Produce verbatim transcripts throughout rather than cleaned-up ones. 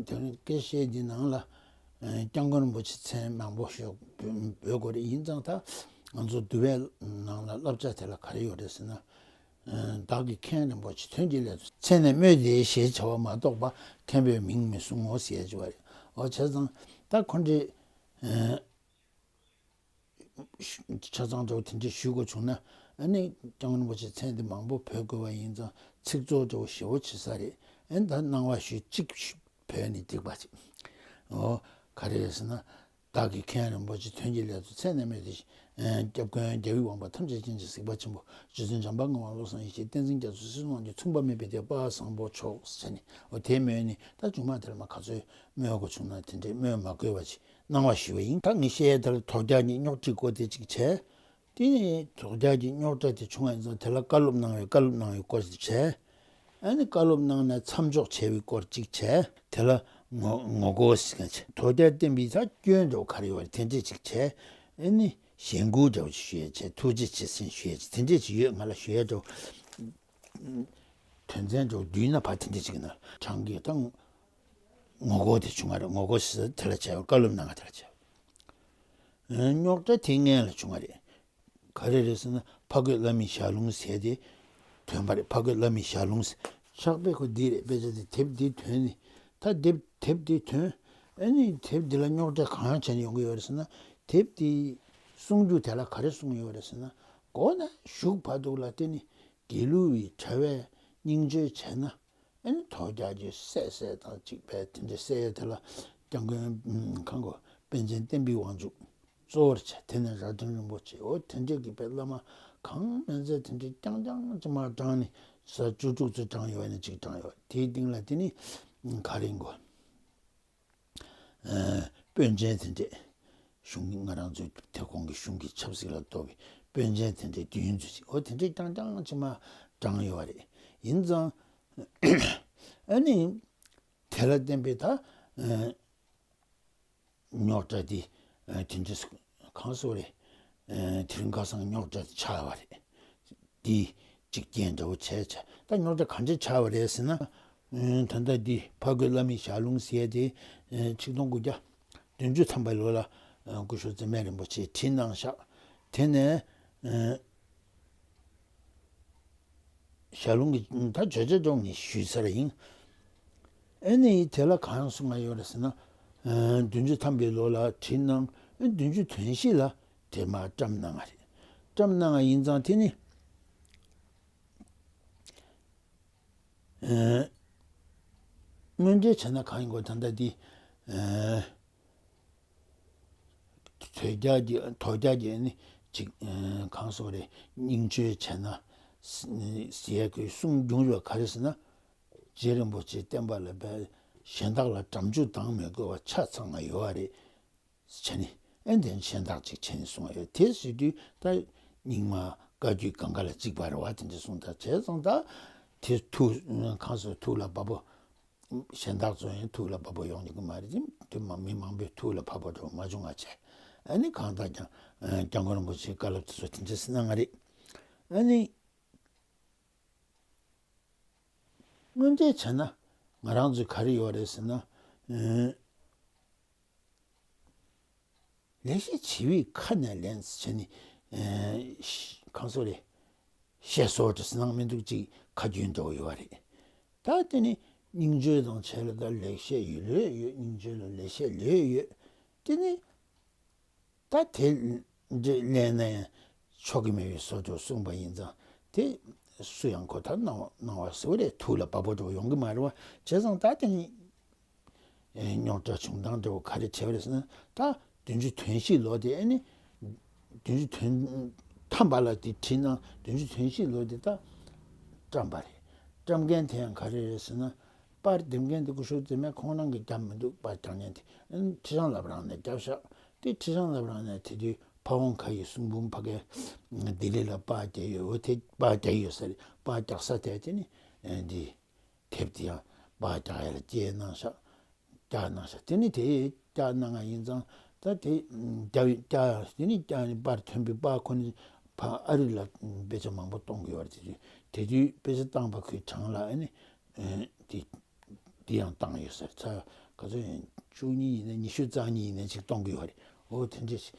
དོན་སྐད་བཤད་འདི་ནང་ལ་སྐྱབས་མགོན་རིན་པོ་ཆེ་མཚན་མང་པོ་ཞིག་འབོད་དགོས་རེད། ཡིན་ཙང་ད་ང་ཚོ་འདུལ་བའི་ནང་ལ་བསླབ་བྱ་དེ་ལ་ག་རེ་ཡོད་རེད་ཟེར་ན། བདག་གིས་མཁན་རིན་པོ་ཆེ་དོན་གྱི་སླད་དུ་མཚན་ནས་སྨོས་ཏེ་ཞེས་བྱ་བ་མ་གཏོགས་པ་མཁན་པོའི་མིང་མི་གསུང་ངོ་ཟེར་གྱི་བ་རེད། འོ་བྱས་ཙང་ད་ཁོ་འདྲའི་ཆ་ཚང་འདྲ་བོ་དེ་འདྲ་ཞུ་དགོས་བྱུང་ན། ཨ་ནི་སྐྱབས་མགོན་རིན་པོ་ཆེ་མཚན་དེ་མང་པོ་འབོད་དགོས་པ་ཡིན་ཙང་ཚིག་རྩུབ་འདྲ་བོ་ཞེ་བོ་བྱེད་ས་རེད། ཨ་ནི་ད་གནང་བ་ཞུ་གཅིག་འབོད་ནས་འགྲིག་པ་ཅིག་འོ་ག་རེ་རེད་ཟེར་ན། བདག་གིས་མཁན་རིན་པོ་ཆེ་དོན་གྱི་སླད་དུ་མཚན་ནས་སྨོས་ཏེ། སྐྱབས་མགོན་རྒྱལ་བའི་དབང་པོ་ཐམས་ཅད་མཁྱེན་ཅིང་གཟིགས་པ་ཆེན་པོ་རྗེ་བཙུན་བྱམས་པ་མངའ་དབང་བློ་བཟང་ཡེ་ཤེས་བསྟན་འཛིན་རྒྱ་མཚོ་ཚུལ་ཁྲིམས་དབང་ཕྱུག་མཚུངས་པ་མེད་པའི་དེ་དཔལ་བཟང་པོ་མཆོག་ཟེར་ནས་འོ་དེ་སྨོས་ནས། ད་མཇུག་མ་དེར་མ་ག་ཚོད་སྨོས་དགོས་བྱུང་ན་དེ་འདྲའི་སྨོས་མ་དགོས་པ་ཅིག་གནང་བ་ཞུ་བ་ཡིན། ད་ངས་བཤད་ཡ་དེ་ལ་དོལ་རྒྱལ་གྱི་རྙོག་དྲའི་སྐོར་དེ་གཅིག་བྱས། དེ་ནས་དོལ་རྒྱལ་གྱི་རྙོག་དྲ་དེ་བྱུང་བ་ཡིན་ཙང་དེ་ལ་བཀའ་སློབ་གནང་བའི་བཀའ་སློབ་གནང་བའི་སྐོར་དེ་བྱས། ཨ་ནི་བཀའ་སློབ་གནང་ནས་མཚམས་འཇོག་བྱས་པའི་སྐོར་གཅིག་བྱས། དེ་ལ་ངོ་ངོ་རྒོལ་ཟེར་མཁན་བྱས། དོལ་རྒྱལ་བསྟེན་པའི་ད་སྐྱོན་འདྲ་བོ་ག་རེ་ཡོད་རེད་དེ་འདྲས་གཅིག་བྱས། ཨ་ནི་ཞེན་སྐུལ་འདྲ་བོ་ཅིག་ཞུ་ཡ་བྱས། ཐུགས་རྗེ་ཆེ་ཟེར་ཞུ་ཡ་བྱས། དེ་འདྲས་ཅིག་ཡོད། ང་ལ་ཞུ་ཡ་འདྲ་བོ། དོན་ཚན་འདྲ་བོ་བསྡུས་ན་ཕར་དེ་འདྲས་ཅིག་ན་དྲང་གི་ད་ངོ་རྒོལ་དེ་བྱུང་བ་རེད། ངོ་རྒོལ་ཟེར་དེ་ལ་བྱས། བཀའ་སློབ་གནང་བ་དེ་ལ་བྱས། རྙོག་དྲ་དེ་སྔོན་ལ་བྱུང་བ་རེད། ག་རེ་རེད་ཟེར་ན་ཕ་རྒོད་བླ་མའི་ཞལ་ལུང་ཟེར་དེ་ཐོན་པ་རེད། ཕ་རྒོད་བླ་མའི་ཞལ་ལུང་ཟེར། ཕྱག་དཔེ་ཁོ་འདི་རེད། དཔེ་ཆ་དེ་དེབ་འདི་ཐོན་ནས། ད་དེབ་དེབ་འདི་ཐོན། ཨ་ནི་དེབ་འདི་ལ་རྙོག་དྲ་གང་བྱས་ནས་ཡོང་གི་ཡོད་རེད་ཟེར་ན། དེབ་འདི་གསུང་རྒྱུ་དེ་ལ་ག་རེ་གསུངས་ཡོད་རེད་ཟེར་ན། མགོ་ནས་གཞུག་བར་དུ་ལ་བརྟེན་ནས་དགེ་ལུགས་པའི་གྲྭ་བས་སྙིང་བཅོལ་བྱས་ན། ཨ་ནི་དོལ་རྒྱལ་གྱི་སྲས་སྲས་དང་གཅིག་པས་དེ་འདྲ་སྲས་དེ་ལ་སྐྱབས་མགོན་ཁང་གོ་པཎ་ཆེན་བསྟན་པའི་དབང་ཕྱུག་གཙོ་བོར་བྱས། དེ་ནས་རྭ་སྒྲེང་རིན་པོ་ཆེ། འོ་དེ་འདྲས་ཀྱི་པའི་བླ་མ་གང་མིན་ཚད་དེ་འདྲས་རྐྱང་རྐྱང་ཅིག་མར་བགྲངས་ནས་ས་བཅུ་དྲུག་ཙམ་བགྲངས་ཡོད་ནས་གཅིག་བགྲངས་ཡོད། དེའི་སྟེང་ལ་དེ་ནི་ག་རེ་གོ། པཎ་ཆེན་དེ་འདྲས་གཞུང་གི་ང་རང་ཚོའི་དེ་གོང་གི་གཞུང་གི་ཆབ་སྲིད་ལ་གཏོགས་པའི་པཎ་ཆེན་དེ་འདྲས་བདུན་ཙམ་ཅིག་འོ་དེ་འདྲས་རྐྱང་རྐྱང་ཅིག་མར་བགྲངས་ཡོད་རེད། ཡིན་ཙང་ཨ་ནི་དེ་ལ་བརྟེན་པའི་ད་རྙོག་དྲ་འདི་དེ་འདྲས་གང་སོ་རེད། དེ་རིང་ཁ་སང་རྙོག་དྲ་ཆགས་པ་རེད། འདི་གཅིག་རྐྱེན་འདྲ་བོ་བྱས་བྱས། ད་རྙོག་དྲ་ག་འདྲས་ཆགས་པ་རེད་ཟེར་ན། ད་ལྟ་འདི་ཕ་རྒོད་བླ་མའི་ཞལ་ལུང་ཟེར་དེ་ཆིག་སྟོང་དགུ་བརྒྱ་བདུན་ཅུ་ཐམ་པའི་ལོ་ལ་སྐུ་ཞབས་འཛད་མེད་རིན་པོ་ཆེས་བྲིས་གནང་ཤག་དེ་ནས་ཞལ་ལུང་གི་ད་བརྗོད་བྱ་སྒྲོམ་ནས་ཞུས་ཚར་ཡིན། ཨ་ནི་དེ་ལ་གང་གསུང་ང་ཡོད་རེད་ཟེར་ན། བདུན་ཅུ་ཐམ་པའི་ལོ་ལ་བྲིས་གནང་། བདུན་ཅུ་དོན་བཞི་ལ་དེ་མར་བཀྲམ་གནང་བ་རེད། བཀྲམ་གནང་བ་ཡིན་ཙང་དེ་ནི་དངོས་འབྲེལ་བྱས་ན་གང་ཡིན་གོ། ད་ལྟ་འདི་དོལ་རྒྱལ་གྱི་དོལ་རྒྱལ་གྱི་ནི་ཅིག་གང་སོང་རེད། སྙིང་བཅོལ་བྱས་ན་ཟེར་ཡས་ཀྱི་གསུང་བྱུང་ཡོད། ག་རེ་ཟེར་ན། རྗེ་རིན་པོ་ཆེའི་བསྟན་པ་ལ་བས་གཞན་དག་ལ་དགྲ་བཅོམ་བཏང་མི་དགོས་པ་ཆ་ཚང་ང་ཡོད་པ་རེད། བྱས་ནས་ཨེ་འདི་གཞན་དག་ཅིག་བྱས་ནས་གསུང་བ་ཡོད། དེ་ཟེར་དུས་ད་རྙིང་མ་བཀའ་བརྒྱུད་གང་ག་ལ་གཅིག་པ་རེད་བ། དེ་འདྲ་གསུང་ད་བྱས་ཙང་ད་དེ་ཐུགས་གང་སོ་ཐུགས་ལ་བབ་པོ། གཞན་དག་ཚོ་ཡང་ཐུགས་ལ་བབ་པོ་ཡོང་ཉེ་གི་མ་རེད། དེ་དེ་མ་མི་མང་པོའི་ཐུགས་ལ་བབ་པོ་འགྲོ་མ་བྱུང་བ་བྱས། ཨ་ནི་གང་ལྟར་ཀྱང་སྐྱབས་མགོན་རིན་པོ་ཆེའི་བཀའ་སློབ་དེ་ཚོ་དེ་འདྲ་ཟེར་གནང་བ་རེད། ཨ་ནི། དངོས་འབྲེལ་བྱས་ན་ང་རང་ཚོས་ག་རེ་ཡོད་རེད་ཟེར་ན། ལེགས་བཤད་བྱིས་པའི་ཁ་ནས་ལེན་བྱས་ནས་གང་སོ་རེད། བཤད་སྲོལ་དེ་སྣང་མི་འདུག་ཅིག་ཁ་རྒྱུན་འདྲ་བོ་ཡོད་རེད། ད་དེ་ནི་སྙིང་བཅོལ་དང་བྱས་ལ་ད་ལེགས་བཤད་ཡོད་ལོས་ཡོད། སྙིང་བཅོལ་ལ་ལེགས་བཤད་ལོས་ཡོད། དེ་ནི། ད་དེ་འདྲ་ལེན་ན་ཡང་ཆོག་གི་མེད་པའི་བཟོ་འདྲ་གསུངས་པ་ཡིན་ཙང་དེ་སུ་ཡང་གོ་ཐག་གནང་བ་གནང་བ་ཟེར་བ་རེད། ཐུགས་ལ་བབ་པོ་འདྲ་བོ་ཡོང་གི་མ་རེད་བ། བྱས་ཙང་ད་དེ་ནི་རྙོག་དྲ་བྱུང་སྟངས་འདྲ་བོ་ག་རེ་བྱས་པ་རེད་ཟེར་ན། ད་བདུན་ཅུ་དོན་བཞི་ལོ་དེ་ཨ་ནི་བདུན་ཅུ་དོན་ཐམ་པ་ལ་དེ་བྲིས་ན་བདུན་ཅུ་དོན་བཞི་ལོ་དེ་ད་བཀྲམ་པ་རེད། བཀྲམ་མཁན་དེ་ཡང་ག་རེ་རེད་ཟེར་ན། པར་འདེབས་མཁན་དེ་སྐུ་ཞབས་འཛད་མེད་ཁོང་རང་གིས་བརྒྱབ་མི་འདུག་པར་རྒྱག་མཁན་དེ། ཁྲི་བྱང་བླ་བྲང་ནས་བརྒྱབ་ཤག་དེ་ཁྲི་བྱང་བླ་བྲང་ནས་དེ་དུས་ཕ་བོང་ཁ་ཡི་གསུང་འབུམ་ཕ་གིར་ལྡི་ལི་ལ་པར་རྒྱག་ཡོད། འོ་དེ་པར་རྒྱག་ཡོད་ས་རེད། པར་རྒྱག་ས་དེ་དེ་ནི་འདི་དེབ་དེ་ཡང་པར་རྒྱག་ཡ་ལ་སྐྱེལ་གནང་ཤག་རྒྱག་གནང་ཤག་དེ་ནི་དེ་རྒྱག་གནང་ང་ཡིན་ཙང་ད་དེ་རྒྱག་རྒྱག་དེ་ནི་རྒྱག་ནི་པར་ཐོན་པའི་པར་ཁོ་ནི་ཕ་ཨ་རི་ལ་དཔེ་ཆ་མང་པོ་གཏོང་གི་ཡོད་རེད། དེ་དུས་དེ་དུས་དཔེ་ཆ་བཏང་པ་ཁོའི་གྲངས་ལ་ཨ་ནི་དེ། འདི་ཡང་བཏང་ཡོད་ཟེར། ཚ་ ག་ཚོད་ཡིན། བཅུ་གཉིས་ཡིན་ན། ཉི་ཤུ་རྩ་གཉིས་ཡིན་ན་ཅིག་གཏོང་གི་ཡོད་རེད། འོ་དེ་འདྲ་ཞིག་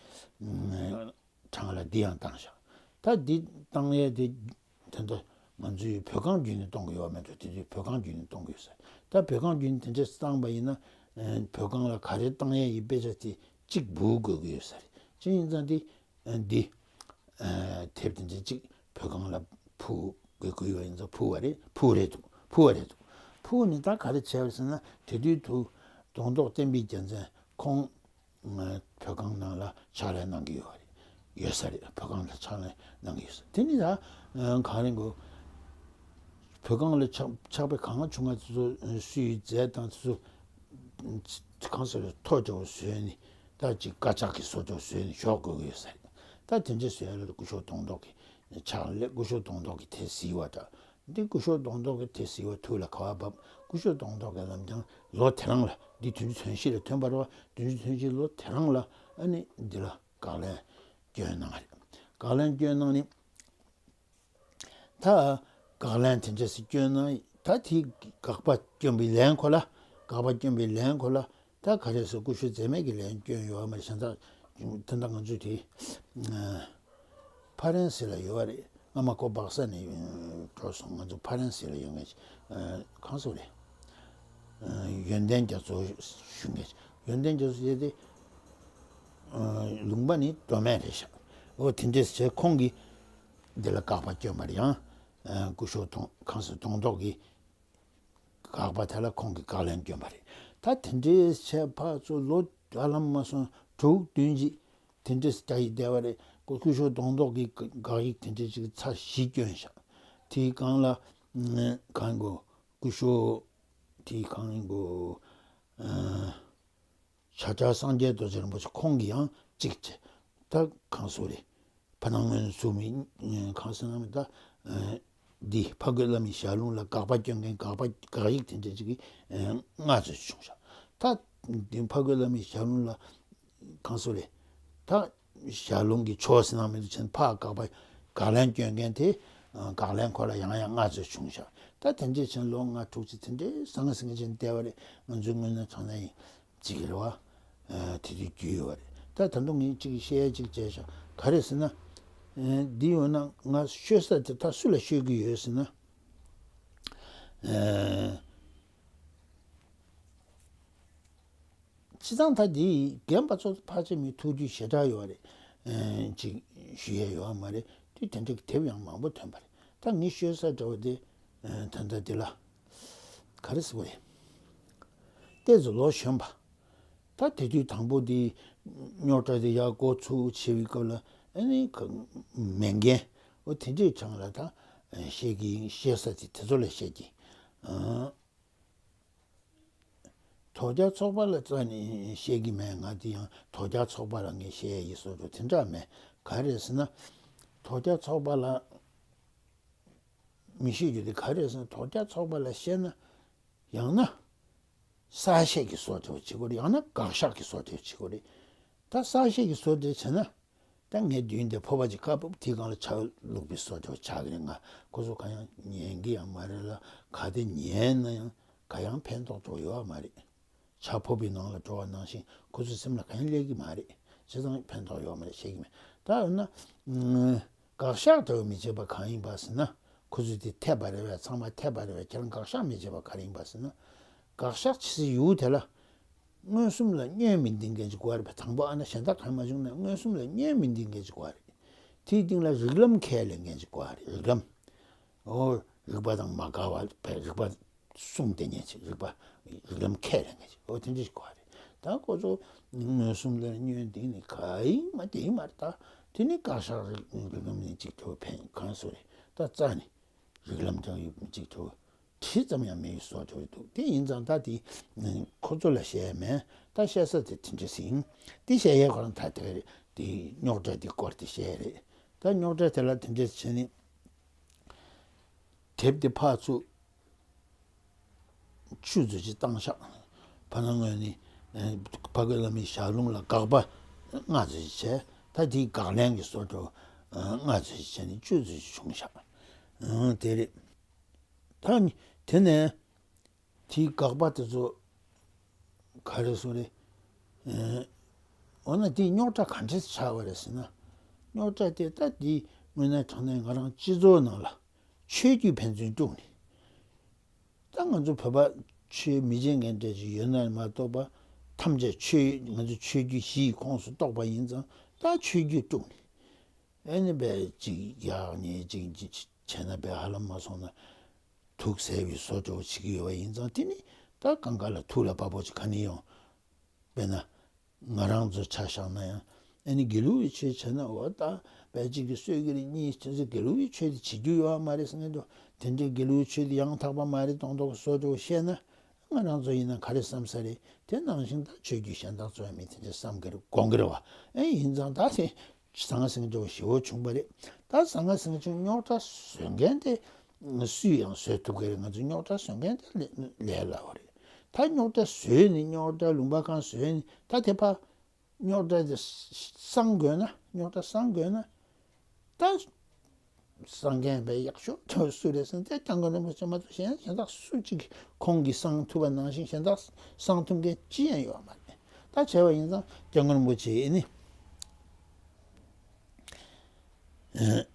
གྲངས་ལ་འདི་ཡང་བཏང་ཤག་ད་འདི་བཏང་ཡས་དེ་དེ་འདྲ་ང་ཚོའི་བོད་ཁང་བརྒྱུད་ནས་གཏོང་གི་ཡོད་མེད་འགྲོ། དེ་དུས་བོད་ཁང་བརྒྱུད་ནས་གཏོང་གི་ཡོད་ས་རེད། ད་བོད་ཁང་བརྒྱུད་ནས་དེ་འདྲ་བཏང་པ་ཡིན་ན། ཨ་བོད་ཁང་ལ་ག་རེ་བཏང་ཡས་ཡིན་དཔེ་ཆ་དེ་གཅིག་འབུལ་དགོས་ཀྱི་ཡོད་ས་རེད། ཅི་ཡིན་ཙང་དེ་འདི། ཨ་དེབ་དེ་འདྲ་གཅིག་བོད་ཁང་ལ་ཕུལ་དགོས་ཀྱི་ཡོད་ཡིན་ཙང་ཕུལ་བ་རེད། ཕུལ་བ་རེད་འདུག་ཕུལ་བ་རེད་འདུག་ཕུལ་ནས་ད་ག་རེ་བྱས་པ་ཟེར་ན། དེ་དུས་དུ་རྡོང་རྡོག་བསྟན་པའི་རྒྱལ་མཚན་ཁོང་ཨ་བོད་ཁང་ནང་ལ་ཕྱག་ལས་གནང་གི་ཡོད་རེད། ཡོད་ས་རེད། བོད་ཁང་ལ་ཕྱག་ལས་གནང་གི་ཡོད་ས། དེ་ནི་ད་ཨ་གང་རེད་གོ། བོད་ཁང་ལ་ཕྱག་ཕྱག་དཔེ་གང་བྱུང་བ་དེ་ཚོ་སུས་མཛད་དང་དེ་ཚོ་གང་ཟེར་རེད། ཐོ་ཅོག་བཟོས་ནས། ད་ཅིག་དཀར་ཆག་གི་བཟོ་ཅོག་བཟོས་ནས་འཇོག་དགོས་ཀྱི་ཡོད་ས་རེད། ད་དེ་འདྲ་བཟོས་ཡ་ལ་སྐུ་ཞབས་རྡོང་རྡོག་གི་ཕྱག་ལས། སྐུ་ཞབས་རྡོང་རྡོག་གི་དེ་གཟིགས་པ་འདྲ། འདི་སྐུ་ཞབས་རྡོང་རྡོག་གི་དེ་གཟིགས་པ་ཐུགས་ལ་ག་བ་བབས། སྐུ་ཞབས་རྡོང་རྡོག་གི་ལམ་སང་ལོ་དེ་རིང་ལ། འདི་བདུན་ཅུ་དོན་བཞི་ལ་ཐོན་པ་རེད་པ། བདུན་ཅུ་དོན་བཞི་ལོ་དེ་རིང་ལ་ཨ་ནི་འདི་ལ་དགག་ལན་སྐྱོན་གནང་བ་རེད། དགག་ལན་སྐྱོན་གནང་ནི། ད་དགག་ལན་དེ་འདྲ་ཞིག་སྐྱོན་ན། ད་དེ་དགག་པ་སྐྱོན་པའི་ལན་ཁོ་ལ། དགག་པ་སྐྱོན་པའི་ལན་ཁོ་ལ། ད་ག་རེ་ཟེར། སྐུ་ཞབས་མཛེས་མས་ཀྱི་ལན་སྐྱོན་ཡོད་མ་རེད། གཞན་དག་དེ་འདྲ་ང་ཚོས་དེ་ཨ་ཕ་རན་སི་ལ་ཡོད་པ་རེད། སྔ་མ་ཁོ་སྦག་ས་ནས་འགྲོ་སོང་། ང་ཚོ་ཕ་རན་སི་ལ་ཡོད་མཁན་ཞིག་ཨ་གང་ཟེར་རེད། ཨ་ཡོན་ཏན་རྒྱ་མཚོ་ཞུ་མཁན་ཞིག་ཡོན་ཏན་རྒྱ་མཚོ་ཟེར་དེ་ཨ་ལུང་པ་ནི་མདོ་སྨད་རེད་ཤག་འོ་དེ་འདྲས་བྱས། ཁོང་གིས་འདི་ལ་དགག་པ་སྐྱོན་པ་རེད། ཡང་ཨ་སྐུ་ཞབས་རྡོང་། གང་ཟེར། རྡོང་རྡོག་གིས་དགག་པ་དེ་ལ་ཁོང་གིས་དགག་ལན་སྐྱོན་པ་རེད། ད་དེ་འདྲའི་བྱས་ཕར་ཚུར་ལོ་ཧ་ལམ་མ་སོང་དྲུག་བདུན་ཅིག་དེ་འདྲའི་རྒྱ་ཡིག་བསྡད་པ་རེད། ཁོ་སྐུ་ཞབས་རྡོང་རྡོག་གིས་དགག་ཡིག་དེ་འདྲའི་ཅིག་ཚར་བཞི་སྐྱོན་ཤག་དེའི་སྒང་ལ་གང་གོ། སྐུ་ཞབས་དེའི་གང་གོ། ཨ། ཤཱཀྱ་སངས་རྒྱས་རྡོ་རྗེ་རིན་པོ་ཆེ་ཁོང་གིས་ཡང་གཅིག་བྱས། ད་གང་ཟེར་རེད། ཕ་ནང་སྔོན་བཟོ་མི་གང་ཟེར་ན་མི། ད་འདི་ཕ་རྒོད་བླ་མའི་ཞལ་ལུང་ལ་དགག་པ་སྐྱོན་མཁན། དགག་པ། དགག་ཡིག་དེ་འདྲ་ཅིག་གིས་ཨ་སྔ་ཚོད་བྱུང་ཤག་ད་འདི་ཕ་རྒོད་བླ་མའི་ཞལ་ལུང་ལ་གང་ཟེར་རེད། ད་ཞལ་ལུང་གི་ཕྱོགས་ཟེར་ན་མི་འདུག་བྱས་ན། ཕར་དགག་པ། དགག་ལན་སྐྱོན་མཁན་དེ་ཨ་དགག་ལན་ཁོ་ལ་ཡང་ཡང་སྔ་ཚོད་བྱུང་ཤག་ད་དེ་འདྲ་བྱས་ན་ལོ་ལྔ་དྲུག་ཅིག་དེ་འདྲའི་ཟང་ཟིང་བྱས་བསྡད་པ་རེད། ང་ཚོའི་དངོས་གནས་དྲང་གནས་ཡིན། ཅིག་རེད་པ། ཨ་དེ་དུས་རྒྱུས་ཡོད་པ་རེད། ད་ད་དུང་ངས་ཅིག་བཤད་ཡ་ཅིག་བྱས་ཤག་ག་རེ་ཟེར་ན། ཨ་འདི་ཡོད་ན་ང་ཤོད་ས་དེ་ད་སུ་ལ་ཤོད་ཀྱི་ཡོད་ཟེར་ན། ཨ་སྤྱིར་བཏང་ད་འདི་རྒན་པ་ཚོ་ཕལ་ཆེར་མི་ཐུགས་རྒྱུས་ཞེ་དྲག་ཡོད་པ་རེད། ཨ་ཅིག་ཞུ་ཡ་ཡོད་པ་མ་རེད། དུས་དེ་འདྲའི་དེབ་ཡང་མང་པོ་ཐོན་པ་རེད། ད་ངས་ཤོད་ས་འདྲ་བོ་དེ་ཨ་ད་ལྟ་འདི་ལ་ག་རེ་ཟེར་བ་རེད། ཏོག་ཙམ་ལོ་གཞོན་པ། ད་དེ་དུས་དང་པོ་དེ་རྙོག་དྲ་དེ་ཡར་འགོ་ཚུགས་བྱེད་པའི་སྐབས་ལ་ཨ་ནི་ག་མེད་མཁན། འོ་དེ་འདྲའི་གྲས་ལ་ད་བཤད་ཀྱི་ཡིན། བཤད་ས་དེ་དེ་ཚོ་ལ་བཤད་ཀྱི་ཡིན། ཨ་དོལ་རྒྱལ་ཚོགས་པ་ལ་རྩ་ནས་བཤད་ཀྱི་མེད། ང་དེ་ཡང་དོལ་རྒྱལ་ཚོགས་པ་ལ་ངས་བཤད་ཡ་ཡིན་བཟོ་འདྲ་དེ་འདྲ་མེད། ག་རེ་ཟེར་ན། དོལ་རྒྱལ་ཚོགས་པ་ལ་མི་ཤེས་རྒྱུ་དེ་ག་རེ་ཟེར་ན། དོལ་རྒྱལ་ཚོགས་པ་ལ་བཤད་ན་ཡང་ན་གསལ་བཤད་ཀྱི་བཟོ་འདྲ་བྱེད་དགོས་རེད། ཡང་ན་དགག་བཞག་གི་བཟོ་འདྲ་བྱེད་དགོས་རེད། ད་གསལ་བཤད་ཀྱི་བཟོ་འདྲ་བྱས་ན། ད་ངའི་མདུན་དེ་ཕོར་པ་ཅིག་བཀབ། དེའི་སྒང་ལ་ཕྱག་བླུགས་པའི་བཟོ་འདྲ་ཆགས་ཀྱི་རེད། ང་ཁོ་ཚོ་ག་ཡང་ཉན་གྱི་ཡང་མ་རེད་ལ། ག་དེ་ཉན་ན་ཡང་ག་ཡང་ཕན་ཐོགས་འགྲོ་ཡོད་མ་རེད། ཕྱག་ཕོར་པའི་ནང་ལ་འགྲོ་བ་ནང་བཞིན་ཁོ་ཚོའི་སེམས་ལ་ག་ཡང་སླེབས་ཀྱི་མ་རེད། བྱས་ཙང་ཕན་ཐོགས་ཡོད་མ་རེད། བཤད་ཀྱི་མེད། ད་འོ་ན་དགག་བཞག་འདྲ་བོ་མི་བྱེད་པ་གང་ཡིན་པ་ཟེར་ན། ཁོ་ཚོས་དེ་འཐད་པ་རེད་པས། ཚང་མ་འཐད་པ་རེད་པས། ཁྱེད་རང་དགག་བཞག་མི་བྱེད་པ་ག་རེ་ཡིན་པ་ཟེར་ན། དགག་བཞག་བྱེད་སའི་ཡུལ་དེ་ལ་མངོན་སུམ་ལ་བསྙོན་མི་འདིང་མཁན་ཅིག་དགོས་རེད་པས། དང་པོ་ཨ་ན་གཞན་དག་གང་མ་བྱུང་ན་མངོན་སུམ་ལ་བསྙོན་མི་འདིང་མཁན་ཅིག་དགོས་རེད། དེའི་སྟེང་ལ་རིགས་ལམ་ཁས་ལེན་མཁན་ཅིག་དགོས་རེད། རིགས་ལམ། འོ་རིགས་པ་དང་མ་འགལ་བ་བས། རིགས་པ་གསུངས་བསྡད་མཁན་ཅིག་རིགས་པ། རིགས་ལམ་ཁས་ལེན་མཁན་ཅིག་འོ་དེ་འདྲ་ཞིག་དགོས་རེད། ད་ཁོ་ཚོ་མངོན་སུམ་ལ་བསྙོན་འདིང་ནས་ག་ཡིན་མ་དེ་ཡིན་མ་རེད། ད་དེ་ནི་དགག་བཞག་རིགས་རིགས་ལམ་ནས་ཅིག་ཐོག་ཕན་གང་སོ་རེད། ད་རྩ་ནས་རིགས་ལམ་འདྲ་ཡོད་ཅིག་ཐོག་དྲི་ཙམ་ཡང་མེད་པའི་བཟོ་འདྲ་འདུག་དེ་ཡིན་ཙང་ད་དེ་ཁོ་ཚོ་ལ་བཤད་ཡ་མེད། ད་བཤད་ས་དེ་དེ་འདྲ་ཟིན། དེ་བཤད་ཡས་ཁོ་རང་ད་དེ་རེད། དེ་རྙོག་དྲ་དེ་སྐོར་དེ་བཤད་ཡ་རེད། ད་རྙོག་དྲ་དེ་ལ་དེ་འདྲ་བྱས་ནས་དེབ་དེ་ཕར་ཚུར་བཅུ་ཙམ་ཅིག་བཏང་ཤག་ཕ་ན་ངོས་ནས་ཨ་ཕ་རྒོད་བླ་མའི་ཞལ་ལུང་ལ་དགག་པ་ལྔ་ཙམ་ཅིག་བྱས། ད་དེའི་དགག་ལན་གྱི་བཟོ་འདྲ་ལྔ་ཙམ་ཅིག་བྱས་ནས་བཅུ་ཙམ་ཅིག་བྱུང་ཤག་ཨང་དེ་རེད། ད་དེ་ནས་དེའི་དགག་པ་དེ་ཚོ་ ག་རེ་ཟེར་རེད། ཨེ། འོ་ན་དེའི་རྙོག་དྲ་ག་འདྲས་ཆགས་པ་རེད་ཟེར་ན། རྙོག་དྲ་དེ་ད་དེ་དངོས་གནས་དྲང་གནས་ང་རང་སྤྱི་ཚོགས་ནང་ལ་ཆོས་བརྒྱུད་ཕན་ཚུན་དཀྲུགས་ནས། ད་ང་ཚོ་བོད་པ་ཆོས་མི་བྱེད་མཁན་འདྲ་ཅིག་ཡོད་ན་མ་གཏོགས་པ། ཐམས་ཅད་ཆོས། ང་ཚོ་ཆོས་བརྒྱུད་བཞི་ཡི་ཁོངས་སུ་གཏོགས་པ་ཡིན་ཙང་། ད་ཆོས་བརྒྱུད་དཀྲུགས་ནས། ཨེ་ནི་བས་ཅིག་ཡག་ཉེས་ཅིག་ཅིག་བྱས་ན་བས་ཧ་ལམ་མ་སོང་ན་དུག་ཟས་པའི་བཟོ་འདྲ་བོ་བྱེད་ཀྱི་ཡོད་པ་ཡིན་ཙང་། དེ་ནི་ད་གང་ག་ལ་ཐུགས་ལ་བབ་པོ་ཅིག་ག་ནས་ཡོང་། དཔེར་ན་ང་རང་ཚོ་ཆ་བཞག་ན་ཡང་། ཨེ་ནི་དགེ་ལུགས་ཀྱི་ཆོས་བྱས་ན། འོ་ད་བས་གཅིག་གིས་གསོད་ཀྱི་རེད། གཉིས་ཀྱིས་དགེ་ལུགས་ཀྱི་ཆོས་དེ་བྱེད་རྒྱུ་ཡོད་མ་རེད་ཟེར་མཁན་འདྲ། དེ་འདྲའི་དགེ་ལུགས་ཆོས་དེ་ཡང་དག་པ་མ་རེད་མདོག་མདོག་བཟོ་འདྲ་བོ་བཤད་ན། ང་རང་ཚོ་ཡིན་ན་ག་རེ་བསམ་ས་རེད། དེ་ནང་བཞིན་ད་ཆོས་བརྒྱུད་གཞན་དག་ཚོ་ཡང་མི་དེ་འདྲ་བསམ་གི་རེད། དགོངས་གི་རེད་བ། ཨེ་ཡིན་ཙང་ད་དེ་ཟང་ཟིང་འདྲ་བོ་ཞེ་པོ་བྱུང་བ་རེད། ད་ཟང་ཟིང་བྱུང་། རྙོག་དྲ་བཟོ་མཁན་དེ་སུས་ཡང་བཟོ་ཐུབ་ཀྱི་རེད། ང་ཚོ་རྙོག་དྲ་བཟོ་མཁན་དེ་ལས་ལས་སླ་བོ་རེད། ད་རྙོག་དྲ་བཟོས་ནས། རྙོག་དྲ་ལུང་པ་གང་བཟོས་ནས། ད་དེ་ཕར་རྙོག་དྲ་དེ་སངས་དགོས་ན། རྙོག་དྲ་སངས་དགོས་ན། ད་སངས་མཁན་བས་ཡག་ཤོས་དེ་སུ་རེད་ཟེར་ན། དེ་སྐྱབས་མགོན་རིན་པོ་ཆེ་མ་གཏོགས་གཞན་གཞན་དག་སུ་གཅིག་གིས་ཁོང་གིས་སངས་ཐུབ་པ་ནང་བཞིན་གཞན་དག་སངས་ཐུབ་མཁན་ཅི་ཡང་ཡོད་མ་རེད། ད་བྱས་པ་ཡིན་ཙང་སྐྱབས་མགོན་རིན་པོ་ཆེ་ཨེ་ནི། ཨེ།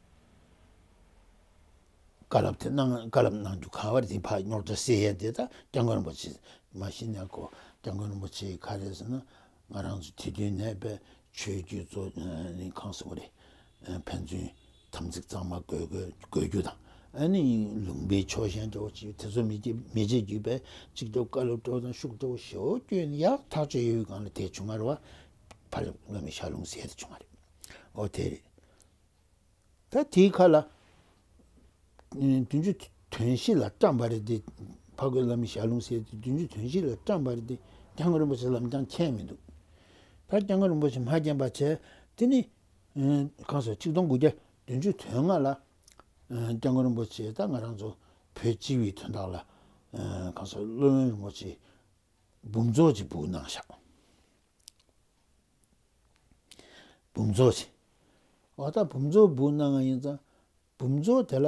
བཀའ་སློབ་དེ་གནང་། བཀའ་སློབ་གནང་རྒྱུ་ག་བར་དེ་ཕར་རྙོག་དྲ་སེལ་ཡས་དེ། ད་སྐྱབས་མགོན་རིན་པོ་ཆེ་མ་གཞི་ནས་ཁོ། སྐྱབས་མགོན་རིན་པོ་ཆེ་ག་རེ་ཟེར་ན། ང་རང་ཚོ་དེ་དུས་ནས་བས་ཆོས་བརྒྱུད་ཚོ་ནི་གང་ཟེར་བ་རེད། ཕན་ཚུན་དམ་ཚིག་གཙང་མ་དགོས་དགོས་དགོས་རྒྱུ་དང་། ཨ་ནི་ལུང་པའི་ཕྱོགས་ཞེན་འདྲ་བོ་ཅིག་དེ་ཚོ་མི་བྱེད། མི་བྱེད་རྒྱུ་བས་གཅིག་ཏུ་བཀའ་སློབ་འདྲ་བོ་དང་ཤུགས་འདྲ་བོ་ཞེ་པོ་བསྐྱོན་ནས་ཡག་ཐག་ཆོད་ཡོད་པའི་སྒང་ལ་དེ་བྱུང་བ་རེད་བ། ཕར་བླ་མའི་ཞལ་ལུང་ཟེར་དེ་བྱུང་བ་རེད། ཨོ་དེ་རེད། ད་དེའི་ཁ་ལ། ཨ། བདུན་ཅུ་དོན་བཞི་ལ་བཀྲམ་པ་རེད་དེ། ཕ་རྒོད་བླ་མའི་ཞལ་ལུང་ཟེར་དེ་བདུན་ཅུ་དོན་བཞི་ལ་བཀྲམ་པ་རེད་དེ། སྐྱབས་མགོན་རིན་པོ་ཆེ་ལམ་སང་མཁྱེན་མི་འདུག་ད་སྐྱབས་མགོན་རིན་པོ་ཆེ་མ་མཁྱེན་པ་བྱས། དེ་ནི། ཨ། གང་ཟེར། ཆིག་སྟོང་དགུ་བརྒྱ་བདུན་ཅུ་དོན་ལྔ་ལ། ཨ། སྐྱབས་མགོན་རིན་པོ་ཆེ་ད་ང་རང་ཚོ་བོད་སྤྱི་པའི་དོན་དག་ལ། ཨ། གང་ཟེར། སློབ་དཔོན་རིན་པོ་ཆེ་འབུམ་ཚོགས་ཅིག་བསྒྲིགས་གནང་བཞག་འབུམ་ཚོགས་ཤིག་འོ་ད་འབུམ་ཚོགས་བསྒྲིགས་གནང་བ་ཡིན་ཙང་། འབུམ་ཚོགས་དེ་ལ།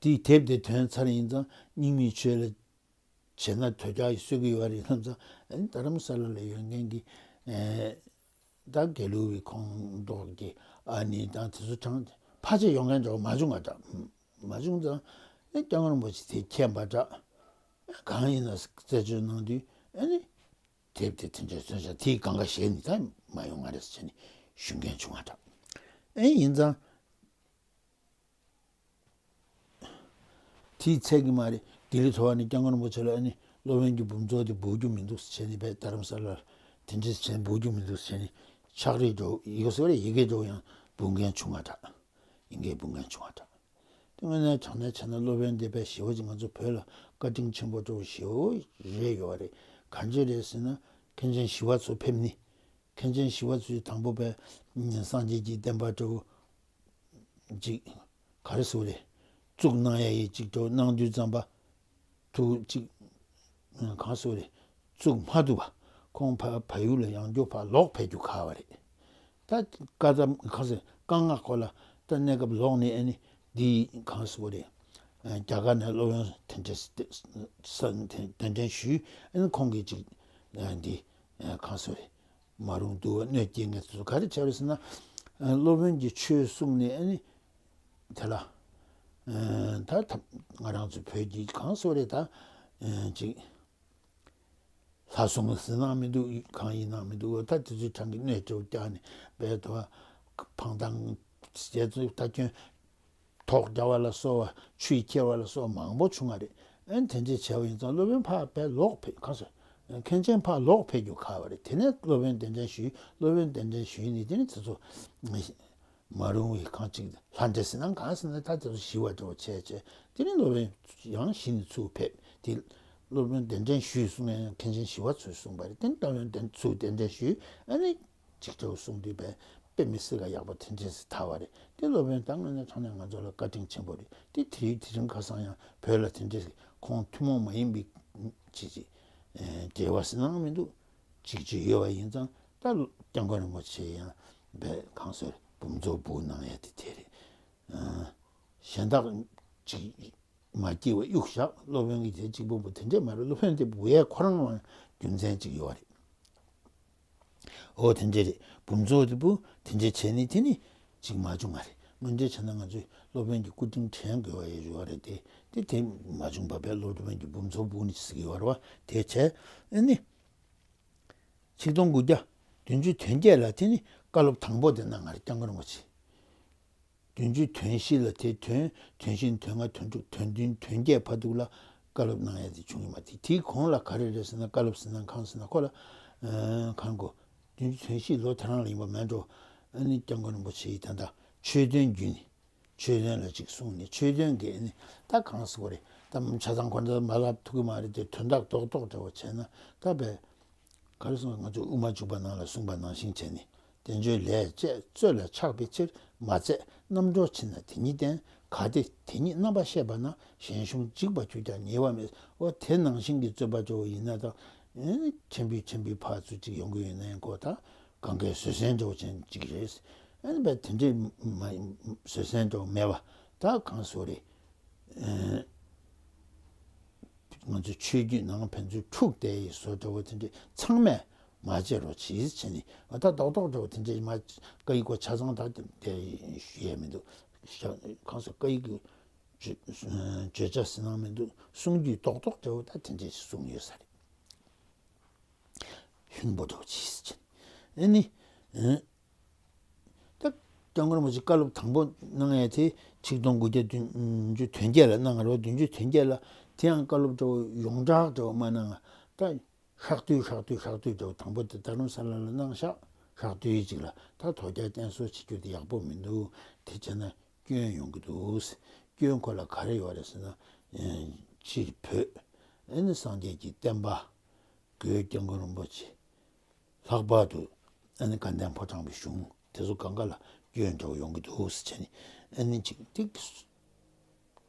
དེའི་དེབ་དེ་ཐོན་ཚར་ཡིན་ཙང་། རྙིང་མའི་ཆོས་ལ་བྱས་ན་དོལ་རྒྱལ་གྱིས་གསོད་ཀྱི་ཡོད་རེད་བསམ་ཙང་། ཨ་ནི་རྡ་རམ་ས་ལ་ལ་ཡོད་མཁན་གྱི། ཨེ། ད་དགེ་ལུགས་ཀྱི་ཁོངས་གཏོགས་ཀྱི་ཨ་ནི་དང་དེ་ཚོ་གྲངས་ཕལ་ཆེར་ཡོང་མཁན་འདྲ་བོ་མ་བྱུང་བ་འདྲ། མ་བྱུང་ཙང་། ཨེ། སྐྱབས་མགོན་རིན་པོ་ཆེ་དེ་མཁྱེན་པ་འདྲ། གང་ཡིན་ན་རྩད་གཅོད་གནང་དུས། ཨ་ནི། དེབ་དེ་དེ་འདྲའི་མཚོན་ཆ་དེའི་སྒང་ག་ཞིག་ནས་ད་མ་ཡོང་བ་རེད་ཟེར་ནས་ཞུ་མཁན་བྱུང་བ་འདྲ། ཨེ་ཡིན་ཙང་། དེའི་ཚད་ཀྱིས་མ་རེད། ལྡི་ལི་མཐོ་བ་ནས་སྐྱབས་མགོན་རིན་པོ་ཆེ་ལ་ཨ་ནི་སློབ་དཔོན་གྱི་འབུམ་ཚོགས་དེ་འབུལ་རྒྱུ་མི་འདུག་ཟེར་ནས། བས་རྡ་རམ་ས་ལ་དེ་འདྲ་བྱས་འབུལ་རྒྱུ་མི་འདུག་ཟེར་ནས་ཕྱག་བྲིས་འདྲ་བོ། ཡི་གེ་ཟེར་བ་རེད། ཡི་གེ་འདྲ་བོ་ཡང་འབུལ་མཁན་བྱུང་བ་འདྲ། ཡི་གེ་འབུལ་མཁན་བྱུང་བ་འདྲ། དེ་དངོས་གནས་དྲང་གནས་བྱས་ན་སློབ་དཔོན་དེ་དཔེ་ཞེ་པོ་ཅིག་ང་ཚོ་བོད་ལ་བཀའ་དྲིན་ཆེན་པོ་འདྲ་བོ་ཞེ་པོ་རེད་ཡོད་རེད། གང་ཅི་རེད་ཟེར་ན། མཁན་ཆེན་ཞི་བ་འཚོ་ཕེབས་ནི། མཁན་ཆེན་ཞི་བ་འཚོས་དང་པོ་དཔེ་སངས་རྒྱས་ཀྱི་བསྟན་པ་འདྲ་བོ་ཅིག་ག་རེ་ཟེར་རེད། བཙུགས་གནང་ཡ་ཡི་ཅིག་འདྲ་བོ་གནང་དུས་ཙམ་པ། ཐུགས་ཅིག་གང་ཟེར་རེད། བཙུགས་མ་ཐུབ་པ། ཁོང་ཕ་བལ་ཡུལ་ལ་ཡང་བསྐྱར་ཕར་ལོག་ཕེབས་རྒྱུ་ག་བ་རེད། ད་བཀའ་ཐམ་གང་ཟེར། བཀའ་མངགས་སྐོར་ལ་ད་གནས་སྐབས་ལོག་ནས། ཨ་ནི་འདི་གང་ཟེར་རེད། རྒྱ་གར་ནས་སློབ་དཔོན་དེ་འདྲ་ས་གདན་འདྲེན་ཞུས། ཨ་ནི་ཁོང་གིས་ཅིག་འདི་གང་ཟེར་རེད། མ་རུངས་འདུལ་བ་གནོད་སྐྱེལ་མཁན་དེ་ཚོ་ག་རེ་བྱས་རེད་ཟེར་ན། སློབ་དཔོན་གྱིས་ཆོས་གསུངས་ནས། ཨ་ནི་དེ་ལ་ད་ད་ང་རང་ཚོ་བོད་ཀྱི་གང་ཟེར་རེད། ད་ཅིག་ལྷ་སྲུང་ཟེར་གནང་མི་འདུག་གང་ཡིན་གནང་མི་འདུག་ད་དེ་ཚོའི་གྲས་ཀྱིས་གནོད་འཚེ་རྒྱག་ནས། བས་དོ་བ་འཕང་ཐང་བྱས་ཚུལ། ད་ཁྱོད་ཐོག་རྒྱག་པ་ལ་སོགས་པ། ཆུས་ཁྱེར་བ་ལ་སོགས་པ་མང་པོ་བྱུང་བ་རེད། ཨ་ནི་དེ་འདྲས་བྱས་པ་ཡིན་ཙང་སློབ་དཔོན་ཕར་ཕར་ལོག་ཕེབས། གང་ཟེར། མཁན་ཆེན་ཕར་ལོག་ཕེབས་རྒྱུ་ག་བ་རེད། དེ་ནས་སློབ་དཔོན་གདན་འདྲེན་ཞུས། སློབ་དཔོན་གདན་འདྲེན་ཞུས་ནས་དེ་ནས་དེ་ཚོ་མ་རུང་བའི་གང་ཅིག་ལྷ་འདྲེ་ཟེར་ན་གང་ཟེར་ན། ད་དེ་ཚོ་ཞི་བ་འདྲ་བོ་བྱས་བྱས། དེ་ནས་སློབ་དཔོན་ཡང་ཞི་ནས་ཚུར་ཕེབས། དེ་སློབ་དཔོན་གདན་འདྲེན་ཞུས་གསུང་ཡང་མཁན་ཆེན་ཞི་བ་འཚོས་གསུངས་པ་རེད། དེ་ནས་སློབ་དཔོན་གདན་ཚུར་གདན་འདྲེན་ཞུས། ཨ་ནི་ཅིག་འདྲ་བོ་གསུངས་དུས་བས་དཔེ་མི་སྲིད་ཀ་ཡག་པོ་དེ་འདྲས་སུ་ཐལ་བ་རེད། དེ་སློབ་དཔོན་ད་དངོས་གནས་དྲང་གནས་ང་ཚོ་ལ་བཀའ་དྲིན་ཆེན་པོ་རེད། དེ་དེ་རིང་དེ་རིང་ཁ་སང་ཡང་བོད་ལ་དེ་འདྲས་ཁོང་ཐུན་མོང་མ་ཡིན་པའི་ཅིག་ཅིག་འབྲེལ་བ་ཟེར་ན་མི་འདུག་ཅིག་ཅིག་ཡོད་པ་ཡིན་ཙང་། ད་སྐྱབས་མགོན་རིན་པོ་ཆེ་ཡང་བས་གང་ཟེར། འབུམ་ཚོགས་བསྒྲིགས་གནང་ཡ་དེ་དེ་རེད། གཞན་དག་ཅིག་མ་སྐྱེས་པ་གཡུག་བཞག་སློབ་དཔོན་གྱི་དེ་གཅིག་པོ་པོ་དེ་འདྲས་མ་རེད། སློབ་དཔོན་དེ་བསྒྲིགས་ཡས་ཁོ་རང་ལ་ རྒྱུ་མཚན་ཅིག་ཡོད་རེད། འོ་དེ་འདྲ་རེད། འབུམ་ཚོགས་དེ་བུ་དེ་འདྲ་བྱས་ནས་དེ་ནི་ཅིག་མ་བྱུང་བ་རེད། དངོས་འབྲེལ་བྱས་ན་ང་ཚོས་སློབ་དཔོན་གྱི་སྐུ་དྲིན་དྲན་དགོས་པ་ཡོད་རེད་དེ། དེ་དེ་མ་བྱུང་བ་བས་སློབ་དཔོན་གྱི་འབུམ་ཚོགས་བུ་ནི་ཟེར་གྱི་ཡོད་རེད་བ། དེ་བྱས་ཨ་ནི། ཆིག་སྟོང་དགུ་བརྒྱ་བདུན་ཅུ་དོན་བརྒྱད་ལ་དེ་ནི་བཀའ་སློབ་དང་པོ་དེ་གནང་བ་རེད། སྐྱབས་མགོན་རིན་པོ་ཆེ། བདུན་ཅུ་དོན་བཞི་ལ་དེ་དོན་དོན་བཞི་དོན་ལྔ་དོན་དྲུག་དོན་བདུན་དོན་བརྒྱད་བར་དུ་ལ་བཀའ་སློབ་གནང་ཡ་དེ་བྱུང་ཡོད་མ་རེད། དེའི་གོང་ལ་ག་རེ་རེད་ཟེར་ན། བཀའ་སློབ་ཟེར་ན་གང་ཟེར་ན་ཁོ་ལ་ཨ་གང་གོ། བདུན་ཅུ་དོན་བཞི་ལོ་དེ་རང་ལ་ཡིན་པ་མེད་འགྲོ། ཨ་ནི་སྐྱབས་མགོན་རིན་པོ་ཆེ་ཡིས་ད་ལྟ་ཆོས་དོན་བརྒྱུད་ནས། ཆོས་དོན་ལ་ཅིག་གསུངས་ནས། ཆོས་དོན་གྱི་ནི་ད་གང་ཟེར་བ་རེད། ད་ཆ་ཚང་ཁོ་འདྲ་མ་ལབ་ཐུབ་ཀྱི་མ་རེད་དེ། དོན་དག་རྡོག་རྡོག་འདྲ་བོ་བྱས་ན་ད་བས། ག་རེ་གསུངས། ང་ཚོ་དབུ་མ་འཇུག་པ་ནང་ལ་གསུངས་པ་ནང་བཞིན་བྱས་ནས། བསྟན་བཅོས་ལས་བཅས་རྩོད་ལ་ཆགས་པའི་ཕྱིར། མ་བཙལ་རྣམ་གྲོལ་ཕྱིར་ན་དེ་ཉིད་བསྟན། གལ་ཏེ་དེ་ཉིད་རྣམ་པར་ཤེས་པ་ན། ཞན་ཤུང་འཇིག་པར་གྱུར་ཀྱང་ཉེ་བ་མེད། འོ་དེ་ནང་བཞིན་གྱི་རྩོད་པ་འདྲ་བོ་ཡིན་ན་ད། ཨེ་ཆེན་པོའི་ཆེན་པོའི་ཕར་ཚུར་ཅིག་ཡོང་གི་ཡོད་ན་ཡང་ཁོ་ད་གང་གའི་བཟོད་བསྲན་འདྲ་བོ་ཅན་ཅིག་རེད། ཨ་ནི་བས་དེ་འདྲའི་མ་བཟོད་བསྲན་འདྲ་བོ་མེད་པ་ད་གང་ཟེར་རེད། ཨེ་ང་ཚོ་ཆོས་བརྒྱུད་ནང་ཕན་ཚུན་འཁྲུག་བསྡད་ཡི་བཟོ་འདྲ་བོ་དེ་འདྲའི་ཚང་མས་མ་བྱེད་རོགས་གྱིས་བྱས་ནས། ད་རྡོག་རྡོག་འདྲ་བོ་དེ་འདྲའི་མ་བཀའ་ཡིག་གོ་ཆ་ཚང་ད་དེ་ཞུ་ཡས་མི་འདུག་གང་ཟེར་བཀའ་ཡིག་གི་བརྗོད་བརྗོད་བྱ་ཟེར་ནང་མི་འདུག་གསུང་རྒྱུའི་རྡོག་རྡོག་འདྲ་བོ་ད་དེ་འདྲས་གསུངས་ཡོད་ས་རེད། ལྷུན་པོ་འདྲ་བོ་ཅིག་ཟེར་གྱིན། ཨ་ནི། ཨ། ད་སྐྱབས་མགོན་རིན་པོ་ཆེ་བཀའ་སློབ་དང་པོ་གནང་ཡས་དེ་ཆིག་སྟོང་དགུ་བརྒྱ་བདུན་ཅུ་དོན་བརྒྱད་ལ་གནང་བ་རེད། བདུན་ཅུ་དོན་བརྒྱད་ལ་དེ་ཡང་བཀའ་སློབ་འདྲ་བོ་ཡོངས་གྲགས་འདྲ་བོ་མ་གནང་། ད་ཧྲག་བསྡུས་ཧྲག་བསྡུས་ཧྲག་བསྡུས་འདྲ་བོ། དང་པོ་དེ་རྡ་རམ་ས་ལ་ལ་གནང་ཤག་ཧྲག་བསྡུས་ཅིག་ལ། ད་དོལ་རྒྱལ་བསྟེན་གསོལ་བྱེད་རྒྱུ་དེ་ཡག་པོ་མི་འདུག་དེ་བྱས་ན་སྐྱོན་ཡོང་གི་འདུག་སྐྱོན་ཁོ་ལ་ག་རེ་ཡོད་རེད་ཟེར་ན། ཨེ་ཕྱིར་བོད། ཨེ་ནི་སངས་རྒྱས་ཀྱི་བསྟན་པ། སྒོས་སྐྱབས་མགོན་རིན་པོ་ཆེ། ལྷག་པར་དུ་ཨ་ནི་དགའ་ལྡན་ཕོ་བྲང་པའི་གཞུང་དེ་ཚོ་གང་ག་ལ་སྐྱོན་འདྲ་བོ་ཡོང་གི་འདུག་ཟེར་བྱས་ནས། ཨ་ནི་ཅིག་ཏིག་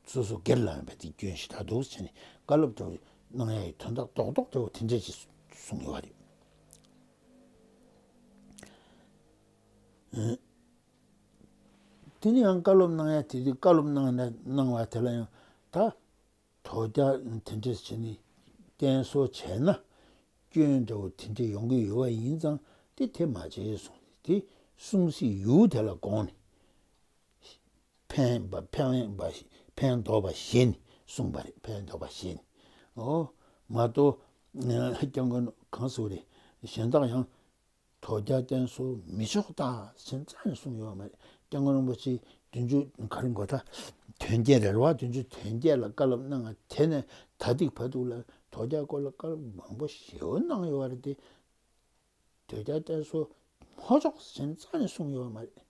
སོ་སོ་སྒེར་ལ་ཡང་བས་ཏིག་སྐྱོན་ཞེ་དྲག་འདུག་ཟེར་བྱས་ནས་བཀའ་སློབ་འདྲ་བོ་གནང་ཡ་ཡི་དོན་དག་རྡོག་རྡོག་འདྲ་བོ་དེ་འདྲས་ཅིག་གསུངས་ཡོད་པ་རེད། ཨ། དེ་ནས་ཡང་བཀའ་སློབ་གནང་ཡ་དེ་དུས་བཀའ་སློབ་གནང་ན་གནང་བ་དེ་ལ་ཡང་ད། དོལ་རྒྱལ་དེ་འདྲས་བྱས་ནས་བསྟེན་གསོལ་བྱས་ན་སྐྱོན་འདྲ་བོ་དེ་འདྲས་ཡོང་གི་ཡོད་པ་ཡིན་ཙང་དེ་དེ་མ་བྱེད་གསུངས། དེ་གསུང་སའི་ཡུལ་དེ་ལ་དགོངས་ནས། ཕན་པ་ཕན་པ་ཕན་འདོགས་པ་བཞེས་ནས་གསུངས་པ་རེད། ཕན་འདོགས་པ་བཞེས་ནས། འོ་མ་གཏོགས་སྐྱབས་མགོན་གང་ཟེར་རེད། གཞན་དག་ཡང་། དོལ་རྒྱལ་བསྟེན་གསོལ་མི་ཆོག་ད་ཟེར་རྩ་ནས་གསུངས་ཡོད་མ་རེད། སྐྱབས་མགོན་རིན་པོ་ཆེ་བདུན་ཅུ་ག་རེ་གོ་ད། དོན་བརྒྱད་རེད་བ། བདུན་ཅུ་དོན་བརྒྱད་ལ་བཀའ་སློབ་གནང་བ་དེ་ནས་ད་ཐེངས་བར་དུ་ལ་དོལ་རྒྱལ་སྐོར་ལ་བཀའ་སློབ་མང་པོ་ཞེ་པོ་གནང་ཡོད་རེད་དེ། དོལ་རྒྱལ་བསྟེན་གསོལ་མ་ཆོག་ཟེར་རྩ་ནས་གསུངས་ཡོད་མ་རེད།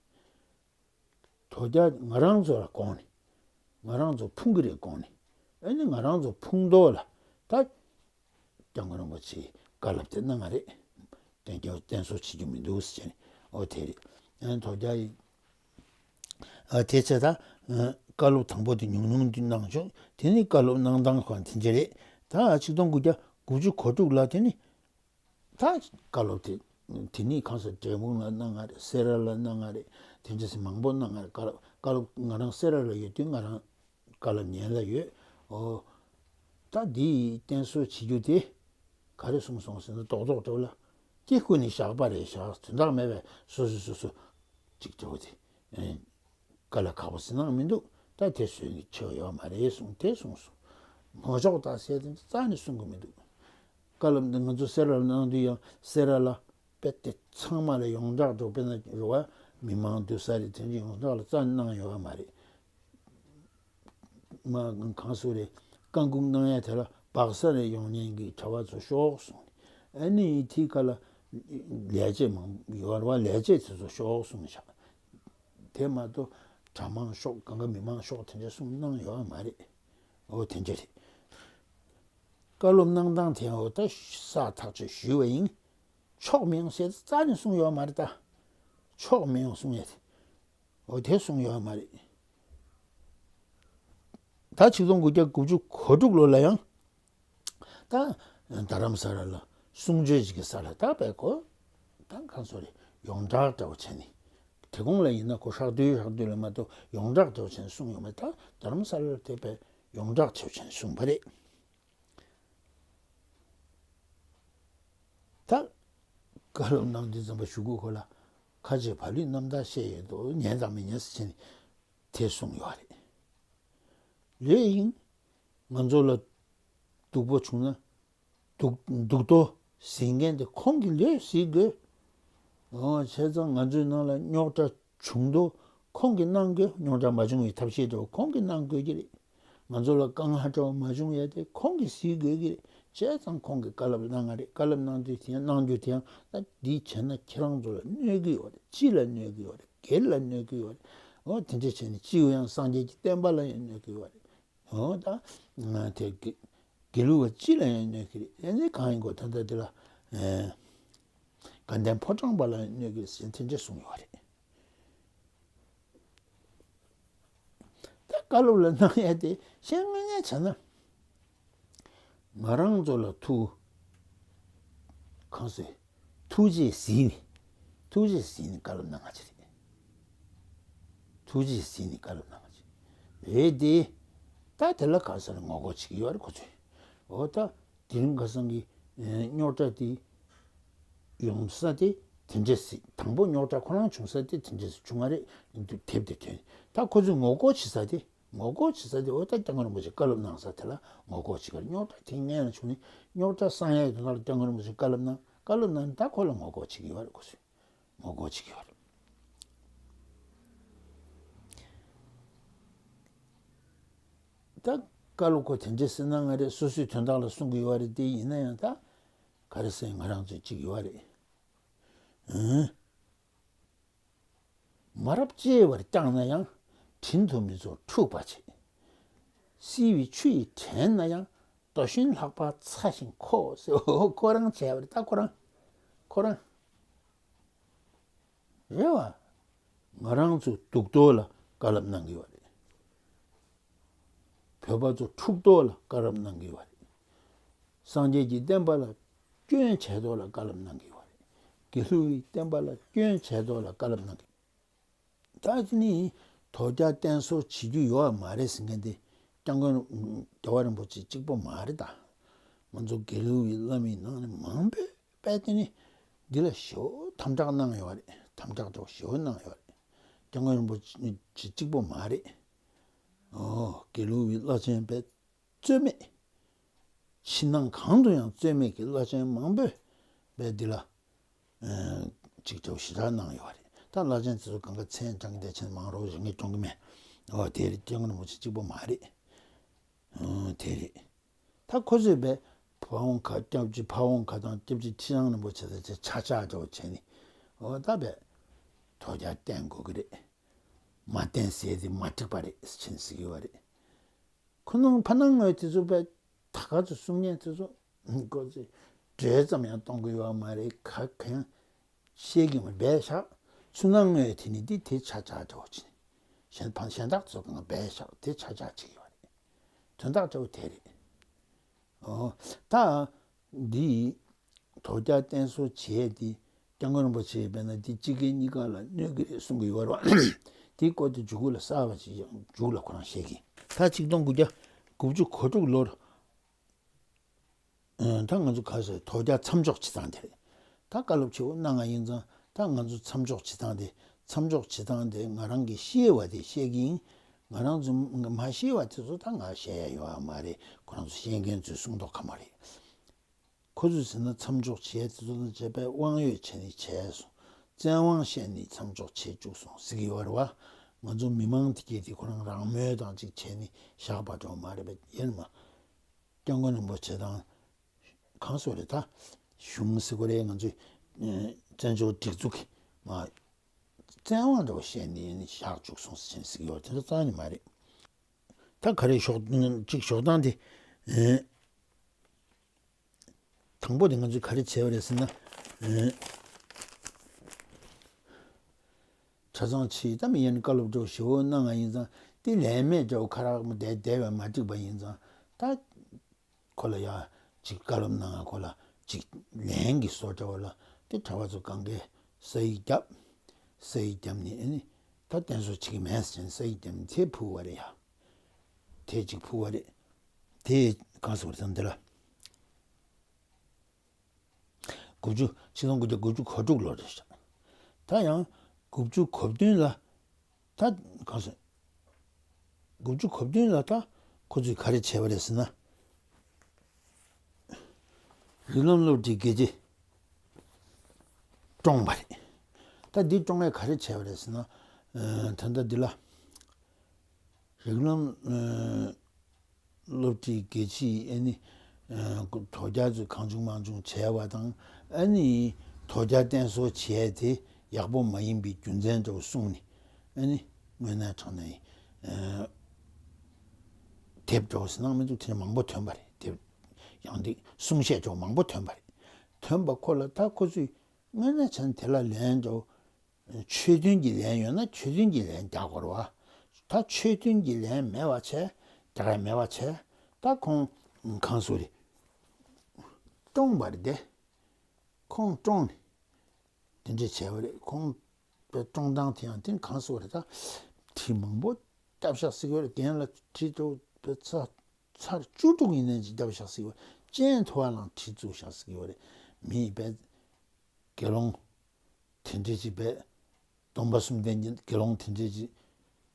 དོལ་རྒྱལ་ང་རང་ཚོ་ལ་དགོངས་ནས། ང་རང་ཚོ་ཕུང་གི་རེད་དགོངས་ནས། ཨ་ནི་ང་རང་ཚོ་ཕུང་མདོག་ལ་ད་སྐྱབས་མགོན་རིན་པོ་ཆེས་བཀའ་སློབ་དེ་གནང་བ་རེད། བསྟེན་རྒྱུ་བསྟེན་གསོལ་བྱེད་རྒྱུ་མི་འདུག་ཟེར་ནས། འོ་དེ་རེད། ཨ་ནི་དོལ་རྒྱལ་ཡིས། ཨ་དེ་ཚེ་ད་ཨ་བཀའ་སློབ་དང་པོ་དེ་ཉུང་ཉུང་དུ་གནང་བྱུང་། དེ་ནས་བཀའ་སློབ་གནང་སྟངས་ཁོ་དེ་འདྲ་རེད། ད་ཆིག་སྟོང་དགུ་བརྒྱ་དགུ་བཅུ་གོ་དྲུག་ལ་དེ་ནི། ད་བཀའ་སློབ་དེ་དེ་ནས་གང་ཟེར་འབྲས་སྤུངས་ལ་གནང་བ་རེད། སེ་ར་ལ་གནང་བ་རེད། དེ་འདྲ་ཟེར་མང་པོ་གནང་བ་རེད། བཀའ་སློབ་བཀའ་སློབ་ང་རང་སེ་ར་ལ་ཡོད་དུས་ང་རང་བཀའ་སློབ་ཉན་ལ་ཡོད། འོ། ད་འདི་ཡི་བསྟེན་གསོལ་བྱེད་རྒྱུ་དེ་ག་རེ་གསུངས་སོང་ཟེར་ན། རྡོག་རྡོག་འདྲ་བོ་ལ་དེ་ཀུན་ནས་བཞག་པ་རེད། བཞག་དོན་དག་མེད་པའི་སོ་སོ་སོ་སོ་ཅིག་འདྲ་བོ་དེ། ཨེ། དཀའ་ལས་ཁག་པོ་ཟེར་སྣང་མི་འདུག་ད་དེ་བཟོས་ནས་ཆོག་ཡོད་མ་རེད་གསུངས། དེ་གསུངས་སོང་། མ་ཆོག་ད་ཟེར་དེ་རྩ་ནས་གསུང་གི་མི་འདུག་བཀའ་སློབ་འདི་ང་ཚོ་སེ་ར་ལ་གནང་དུས་ཡང་སེ་ར་ལ་དཔེ་དེ་ཚང་མ་ལ་ཡོངས་གྲགས་འགྲོ། དཔེར་ན་རུ་བ་མི་མང་འདུ་ས་རེད། དེ་འདྲ་ཡོངས་གྲགས་ལ་རྩ་ནས་གནང་ཡོད་མ་རེད། མ་གང་སུ་རེད། བཀའ་འགུག་གནང་ཡ་དེ་ལ་སྦག་ས་ནས་ཡོང་མཁན་གྱི་གྲྭ་པ་ཚོ་ཤོག་གསུངས། ཨ་ནི་དེའི་ཁ་ལ་ལས་བྱེད་མང་ཡོད་རེད་བ། ལས་བྱེད་དེ་ཚོ་ཤོག་གསུངས་བཞག་དེ་མ་གཏོགས་གྲྭ་མང་ཤོག་གང་ག་མི་མང་ཤོག་དེ་འདྲ་གསུངས་གནང་ཡོད་མ་རེད། འོ་དེ་འདྲ་རེད། བཀའ་སློབ་གནང་སྟངས་དེ་འོ་ད་གསལ་ཐག་ཆོད་ཞུས་པ་ཡིན། ཆོག་མི་ཡོང་ཟེར་རྩ་ནས་གསུངས་ཡོད་མ་རེད་ད། ཆོག་མི་ཡོང་གསུངས་ཡ་དེ། འོ་དེ་གསུངས་ཡོད་མ་རེད། ད་ཆིག་སྟོང་དགུ་བརྒྱ་དགུ་བཅུ་གོ་དྲུག་ལོ་ལ་ཡང་། ད་རྡ་རམ་ས་ལ་ལ་གསུང་ཆོས་ཅིག་གི་ས་ལ་ད་བས་གོ། ད་གང་སོ་རེད། ཡོངས་གྲགས་འདྲ་བོ་བྱས་ནས། དེ་གོང་ལ་ཡིན་ན་གོ་ཧྲག་བསྡུས་ཧྲག་བསྡུས་ལ་མ་གཏོགས་ཡོངས་གྲགས་འདྲ་བོ་བྱས་ནས་གསུངས་ཡོད་མ་རེད། ད་རྡ་རམ་ས་ལ་ལ་དེ་བས་ཡོངས་གྲགས་འདྲ་བོ་བྱས་ནས་གསུངས་པ་རེད། ད་བཀའ་སློབ་གནང་དུས་ཙམ་པ་གཞུག་གུ་ཁོ་ལ་ཁ་རྗེ་བ་ལུས་རྣམ་དག་བཤད་ཡོད་དོ། ཉན་དང་མི་ཉན་ཟེར་བྱས་ནས་དེ་གསུངས་ཡོད་རེད། ལོས་ཡིན། ང་ཚོ་ལ་སྡུག་པོ་བྱུང་ན་སྡུག་སྡུག་ཏོ་ཟིན་མཁན་དེ་ཁོང་གིས་ལོས་ཟིན་དགོས། འོ་བྱས་ཙང་ང་ཚོའི་ནང་ལ་རྙོག་དྲ་བྱུང་དོ་ཁོང་གིས་གནང་དགོས། རྙོག་དྲ་མ་བྱུང་བའི་ཐབས་ཤེས་འདྲ་བོ་ཁོང་གིས་གནང་དགོས་ཀྱི་རེད། ང་ཚོ་ལ་དཀའ་ངལ་འདྲ་བོ་མ་བྱུང་ཡ་དེ་ཁོང་གིས་ཟིན་དགོས་ཀྱི་རེད། བྱས་ཙང་ཁོང་གིས་བཀའ་སློབ་གནང་ང་རེད། བཀའ་སློབ་གནང་དུས་དེ་ཡང་གནང་རྒྱུ་དེ་ཡང་ད་འདི་བྱས་ན་ཁྱེད་རང་ཚོ་ལ་གནོད་ཀྱི་ཡོད་རེད། སྤྱི་ལ་གནོད་ཀྱི་ཡོད་རེད། སྒེར་ལ་གནོད་ཀྱི་ཡོད་རེད། འོ་དེ་འདྲ་བྱས་ནས་སྤྱི་ཡང་སངས་རྒྱས་ཀྱི་བསྟན་པ་ལ་ཡང་གནོད་ཀྱི་ཡོད་རེད། འོ་ད་ང་དེ་དགེ་དགེ་ལུགས་པ་སྤྱི་ལ་ཡང་གནོད་ཀྱི་རེད། ཡང་ནི་གང་ཡིན་གོ་ད་ལྟ་འདི་ལ་ཨེ་དགའ་ལྡན་ཕོ་བྲང་པ་ལ་ཡང་གནོད་ཀྱི་རེད་ཟེར་དེ་འདྲ་གསུངས་ཡོད་རེད། ད་བཀའ་སློབ་ལ་གནང་ཡ་དེ་བཤད་སྔ་ཉལ་བྱས་ན་ང་རང་ཚོ་ལ་ཐུགས་གང་ཟེར། ཐུགས་རྗེས་གཟིགས་ནས་ཐུགས་རྗེས་གཟིགས་ནས་བཀའ་སློབ་གནང་ང་ཅི་རེད། ཐུགས་རྗེས་གཟིགས་ནས་བཀའ་སློབ་གནང་ང་ཅི་རེད་དེ། ད་དེ་ལ་ག་ས་ལ་ངོ་རྒོལ་བྱེད་ཀྱི་ཡོད་རེད་ཁོ་ཚོས། འོ་ད་དེ་རིང་ཁ་སང་གི་རྙོག་དྲ་དེ་ཡོང་ས་དེ་དེ་འདྲས་སྲིད། དང་པོ་རྙོག་དྲ་ཁོ་རང་བྱུང་ས་དེ་དེ་འདྲས་སྲིད་བྱུང་བ་རེད། དེབ་དེ་ཐོན། ད་ཁོ་ཚོས་ངོ་རྒོལ་བྱེད་ས་དེ་ངོ་རྒོལ་བྱེད་ས་དེ་འོ་ད་སྐྱབས་མགོན་རིན་པོ་ཆེ་བཀའ་སློབ་གནང་ས་དེ་ལ་ངོ་རྒོལ་བྱེད་ཀྱི་རེད། རྙོག་དྲ་དེ་སྔོན་ལ་བྱུང་ནས་རྙོག་དྲ་སངས་ཡག་དོན་དག་ལ་སྐྱབས་མགོན་རིན་པོ་ཆེ་བཀའ་སློབ་གནང་། བཀའ་སློབ་གནང་ནས་ད་ཁོ་ལ་ངོ་རྒོལ་བྱེད་ཀྱི་ཡོད་རེད་ཁོ་ཚོས། ངོ་རྒོལ་བྱེད་ཀྱི་ཡོད་རེད། ད་བཀའ་སློབ་ཁོ་དེ་འདྲས་ཟེར་གནང་ང་རེད། སོ་སོའི་དོན་དག་ལ་གསུང་གི་ཡོད་རེད་དེ། ཡིན་ན་ཡང་ད་ག་རེ་ཟེར་ང་རང་ཚོས་གཅིག་ཡོད་རེད། ཨང་། མ་རབས་གཅེས་པར་བསྐྱངས་ན་ཡང་། དྲིན་དུ་མི་རྫོགས་འཁྲུགས་པ་བྱེད། བསིལ་བའི་ཆུ་ཡིས་དྲན་ན་ཡང་། རྡོ་ཞུན་ལྷགས་པ་ཚ་ཞིང་ཁོག་ཟེར། ཁོ་རང་བྱས་པ་རེད་ད་ཁོ་རང་། ཁོ་རང་། རེད་བ། ང་རང་ཚོ་སྡུག་ཏོ་ལ་བཀའ་སློབ་གནང་གི་ཡོད་རེད། བོད་པ་ཚོ་འཁྲུག་ཏོ་ལ་བཀའ་སློབ་གནང་གི་ཡོད་རེད། སངས་རྒྱས་ཀྱི་བསྟན་པ་ལ་སྐྱོན་བྱས་ཏོ་ལ་བཀའ་སློབ་གནང་གི་ཡོད་རེད། དགེ་ལུགས་པའི་བསྟན་པ་ལ་སྐྱོན་བྱས་ཏོ་ལ་བཀའ་སློབ་གནང་གི། ད་དེ་ནི་དོལ་རྒྱལ་བསྟེན་གསོལ་བྱེད་རྒྱུ་ཡོད་མ་རེད་ཟེར་མཁན་དེ་སྐྱབས་མགོན་རྒྱལ་བ་རིན་པོ་ཆེ་གཅིག་པོ་མ་རེད་ད། ང་ཚོ་དགེ་ལུགས་པའི་བླ་མའི་ནང་ནས་མང་པོས་དཔེ་དེ་ནི་འདི་ལ་ཞེ་པོ་དམ་དྲག་གནང་ཡོད་རེད། དམ་དྲག་འདྲ་བོ་ཞེ་པོ་གནང་ཡོད་རེད། སྐྱབས་མགོན་རིན་པོ་ཆེ་གཅིག་པོ་མ་རེད། ཨོ་དགེ་ལུགས་པའི་བླ་ཆེན་དཔེ་རྩོད་མེད། ཕྱི་ནང་གང་དུ་ཡང་རྩོད་མེད་ཀྱི་བླ་ཆེན་མང་པོས་དཔེ་འདི་ལ་ཅིག་ཅིག་ཞེ་དྲག་གནང་ཡོད་རེད། ད་བླ་ཆེན་དེ་ཚོ་གང་ག་མཚན་བགྲང་གི་བསྡད་ཆེན་མང་རོགས་རེ་ངས་བགྲང་གི་མེད། ཨོ་དེ་རེད། སྐྱབས་མགོན་རིན་པོ་ཆེ་གཅིག་པོ་མ་རེད། ཨོ་དེ་རེད། ད་ཁོ་ཚོས་དཔེ་ཕ་བོང་ཁ་སྐྱབས་རྗེ་ཕ་བོང་ཁ་དང་སྐྱབས་རྗེ་ཁྲི་བྱང་རིན་པོ་ཆེ་དང་ཆ་ཆ་འདྲ་བོ་བྱས་ནས་ཨོ་ད་དཔེ་དོལ་རྒྱལ་བསྟེན་དགོས་ཀྱི་རེད། མ་བསྟེན་ཟེར་དེ་མ་འགྲིག་པ་རེད་ཟེར་ནས་ཟེར་གྱི་ཡོད་རེད། ཁོ་ནང་ཕ་ནང་ངོས་དེ་ཚོ་དཔེ་ད་ག་ཚོད་གསུང་མཁན་དེ་ཚོ་ཁོ་ཚོས་འགྲེལ་ཙམ་ཡང་གཏོང་གི་ཡོད་མ་རེད། ག་གང་བཤད་ཀྱི་མ་རེད། བཤད་ཤག་ཚུར་ནང་ངོས་དེ་ནི་འདི་དེ་ཆ་ཆ་འདྲ་བོ་བྱས་ནས་གཞན་ཕ་གཞན་དག་ཚོ་གང་བཤད་ཤག་དེ་ཆ་ཆ་བྱེད་ཀྱི་ཡོད་རེད། དོན་དག་འདྲ་བོ་དེ་རེད། ཨོ། ད། འདི། དོལ་རྒྱལ་བསྟེན་གསོལ་བྱས་ཏེ། སྐྱབས་མགོན་རིན་པོ་ཆེ་དཔེར་ན་འདི་གཅིག་གིས་གཉིས་ཀ་ལ་གནོད་ཀྱི་རེད་གསུང་གི་ཡོད་རེད་བ། དེའི་སྐོར་དེ་མཇུག་གུ་ལ་གསར་བ་ཅིག་ཡང་མཇུག་ལ་ཁོ་རང་བཤད་ཀྱི། ད་ཆིག་སྟོང་དགུ་བརྒྱ་དགུ་བཅུ་གོ་དྲུག་ལོར། ཨ། ད་ང་ཚོ་ག་ཟེར། དོལ་རྒྱལ་མཚམས་འཇོག་བྱེད་སྟངས་དེ་རེད། ད་བཀའ་སློབ་ཆེ་བོ་གནང་ང་ཡིན་ཙང་། ད་ང་ཚོ་མཚམས་འཇོག་བྱེད་སྟངས་དེ། མཚམས་འཇོག་བྱེད་སྟངས་དེ་ང་རང་གིས་ཤེས་པ་དེ་བཤད་ཀྱི་ཡིན། ང་རང་ཚོ་མ་ཤེས་པ་དེ་ཚོ་ད་ང་བཤད་ཡ་ཡོད་མ་རེད། ཁོ་རང་ཚོ་ཤེས་མཁན་ཚོས་གསུང་མདོག་ཁ་མ་རེད། ཁོ་ཚོས་ཟེར་ན་མཚམས་འཇོག་བྱས་དེ་ཚོ་ལ་བྱས་པས་དབང་ཡོད་བྱས་ནས་བྱས་སོང་། བཙན་དབང་བཤད་ནས་མཚམས་འཇོག་བྱས་བཅུག་སོང་ཟེར་གྱི་ཡོད་རེད་བ། ང་ཚོ་མི་མང་དེ་གས་དེ་ཁོ་རང་རང་མོས་དང་ཅིག་བྱས་ནས་བཞག་པ་འདྲ་བོ་མ་རེད་པས། ཡིན་མ། སྐྱབས་མགོན་རིན་པོ་ཆེ་དང་། གང་སོགས་རེད་ད། གཞུང་ཟེར་དགོས་རེད། ང་ཚོའི་བཙན་བྱོལ་སྒྲིག་འཛུགས་ཀྱི་མ། བཙན་དབང་འདྲ་བོ་བཤད་ནས་བཞག་བཅུག་སོང་ཟེར་ཟེར་གྱི་ཡོད་རེད། དེ་ཚོ་རྩ་ནས་མ་རེད། ད་ག་རེ་ཞོག་གཅིག་ཞོགས་སྟངས་དེ། ཨེ། དང་པོ་དེ་ང་ཚོས་ག་རེ་བྱས་པ་རེད་ཟེར་ན། ཨེ། གྲྭ་ཚང་ཆེ་ཙམ་ཡན་བཀའ་སློབ་འདྲ་བོ་ཞེ་པོ་གནང་ང་ཡིན་ཙང་། དེ་ལན་མེད་འདྲ་བོ་ཁ་རག་མ་བསྡད་བསྡད་པས་མ་འགྲིག་པ་ཡིན་ཙང་། ད་ཁོ་ལ་ཡ་ཅིག་བཀའ་སློབ་གནང་ང་ཁོ་ལ་ཅིག་ལན་གྱི་བཟོ་འདྲ་བོ་ལ། དེ་གྲྭ་པ་ཚོ་གང་གས་ས་ཡིག་བརྒྱབ། ས་ཡིག་བརྒྱབ་ནས་ཨ་ནི་ད་བསྟེན་གསོལ་བྱེད་ཀྱི་མེད་ཟེར་ནས་ས་ཡིག་བརྒྱབ་ནས་དེ་ཕུལ་བ་རེད་ཡ། དེ་ཅིག་ཕུལ་བ་རེད། དེ་གང་ཟེར་བ་དང་འདི་ལ། དགུ་བཅུ་ཆིག་སྟོང་དགུ་བརྒྱ་དགུ་བཅུ་གོ་དྲུག་ལོ་རེད་ཤག་ད་ཡང་དགུ་བཅུ་གོ་བདུན་ལ། ད་གང་ཟེར། དགུ་བཅུ་གོ་བདུན་ལ་ད་ཁོ་ཚོས་ག་རེ་བྱས་པ་རེད་ཟེར་ན། རིགས་ལམ་སློབ་ཁྲིད་དགེ་ཆེ་བཀྲོངས་པ་རེད། ད་འདི་བཀྲོངས་ཡས་ག་རེ་བྱས་པ་རེད་ཟེར་ན། ཨ་ད་ལྟ་འདི་ལ་རིགས་ལམ་ཨ་སློབ་ཁྲིད་དགེ་ཆེ་ཨ་ནི་ཨ་དོལ་རྒྱལ་ཚོས་གང་བྱུང་མང་བྱུང་བྱས་པ་དང་། ཨ་ནི་དོལ་རྒྱལ་བསྟེན་གསོལ་བྱས་དེ་ཡག་པོ་མ་ཡིན་པའི་རྒྱུ་མཚན་འདྲ་བོ་གསུངས་ནས། ཨ་ནི་དངོས་གནས་དྲང་གནས་ཨ་དེབ་འདྲ་བོ་ཟེར་ན་མི་འདུག་དེ་མང་པོ་ཐོན་པ་རེད། དེབ་ཡང་དེ་གསུང་བཤད་འདྲ་བོ་མང་པོ་ཐོན་པ་རེད། ཐོན་པ་ཁོ་ལ་ད་ཁོ་ཚོས་དངོས་གནས་བྱས་ན་དེ་ལ་ལན་འདྲ་བོ། ཆོས་མཐུན་གྱི་ལན་ཡོད་ན་ཆོས་མཐུན་གྱི་ལན་རྒྱག་དགོས་རེད་བ། ད་ཆོས་མཐུན་གྱི་ལན་མེད་པ་བྱས། རྒྱག་ཡ་མེད་པ་བྱས། ད་ཁོང་གང་སུ་རེད། བཀྲོངས་པ་རེད་དེ། ཁོང་བཀྲོངས་ནས་དེ་འདྲ་བྱས་པ་རེད། ཁོང་བཀྲོངས་སྟངས་དེ་ཡང་དེ་གང་སུ་རེད། ད་བྲིས་མང་པོ་བཏབ་བཞག་ཟེར་གྱི་ཡོད་རེད། རྒན་ལགས་བྲིས་འདྲ་བོ་ཚར་ཚར་བཅུ་དྲུག་ཡིན་ནའི་ཅིག་བཏབ་བཞག་ཟེར་གྱི་ཡོད་རེད། སྤྱན་ཐུབ་པ་ལའང་བྲིས་བཙུགས་བཞག་ཟེར་གྱི་ཡོད་རེད། མི་ཡིས་བས། དགེ་སློང་དེ་འདྲ་ཅིག་བས། སྟོང་པ་གསུམ་ལྡན་གྱི་དགེ་སློང་དེ་འདྲ་ཅིག་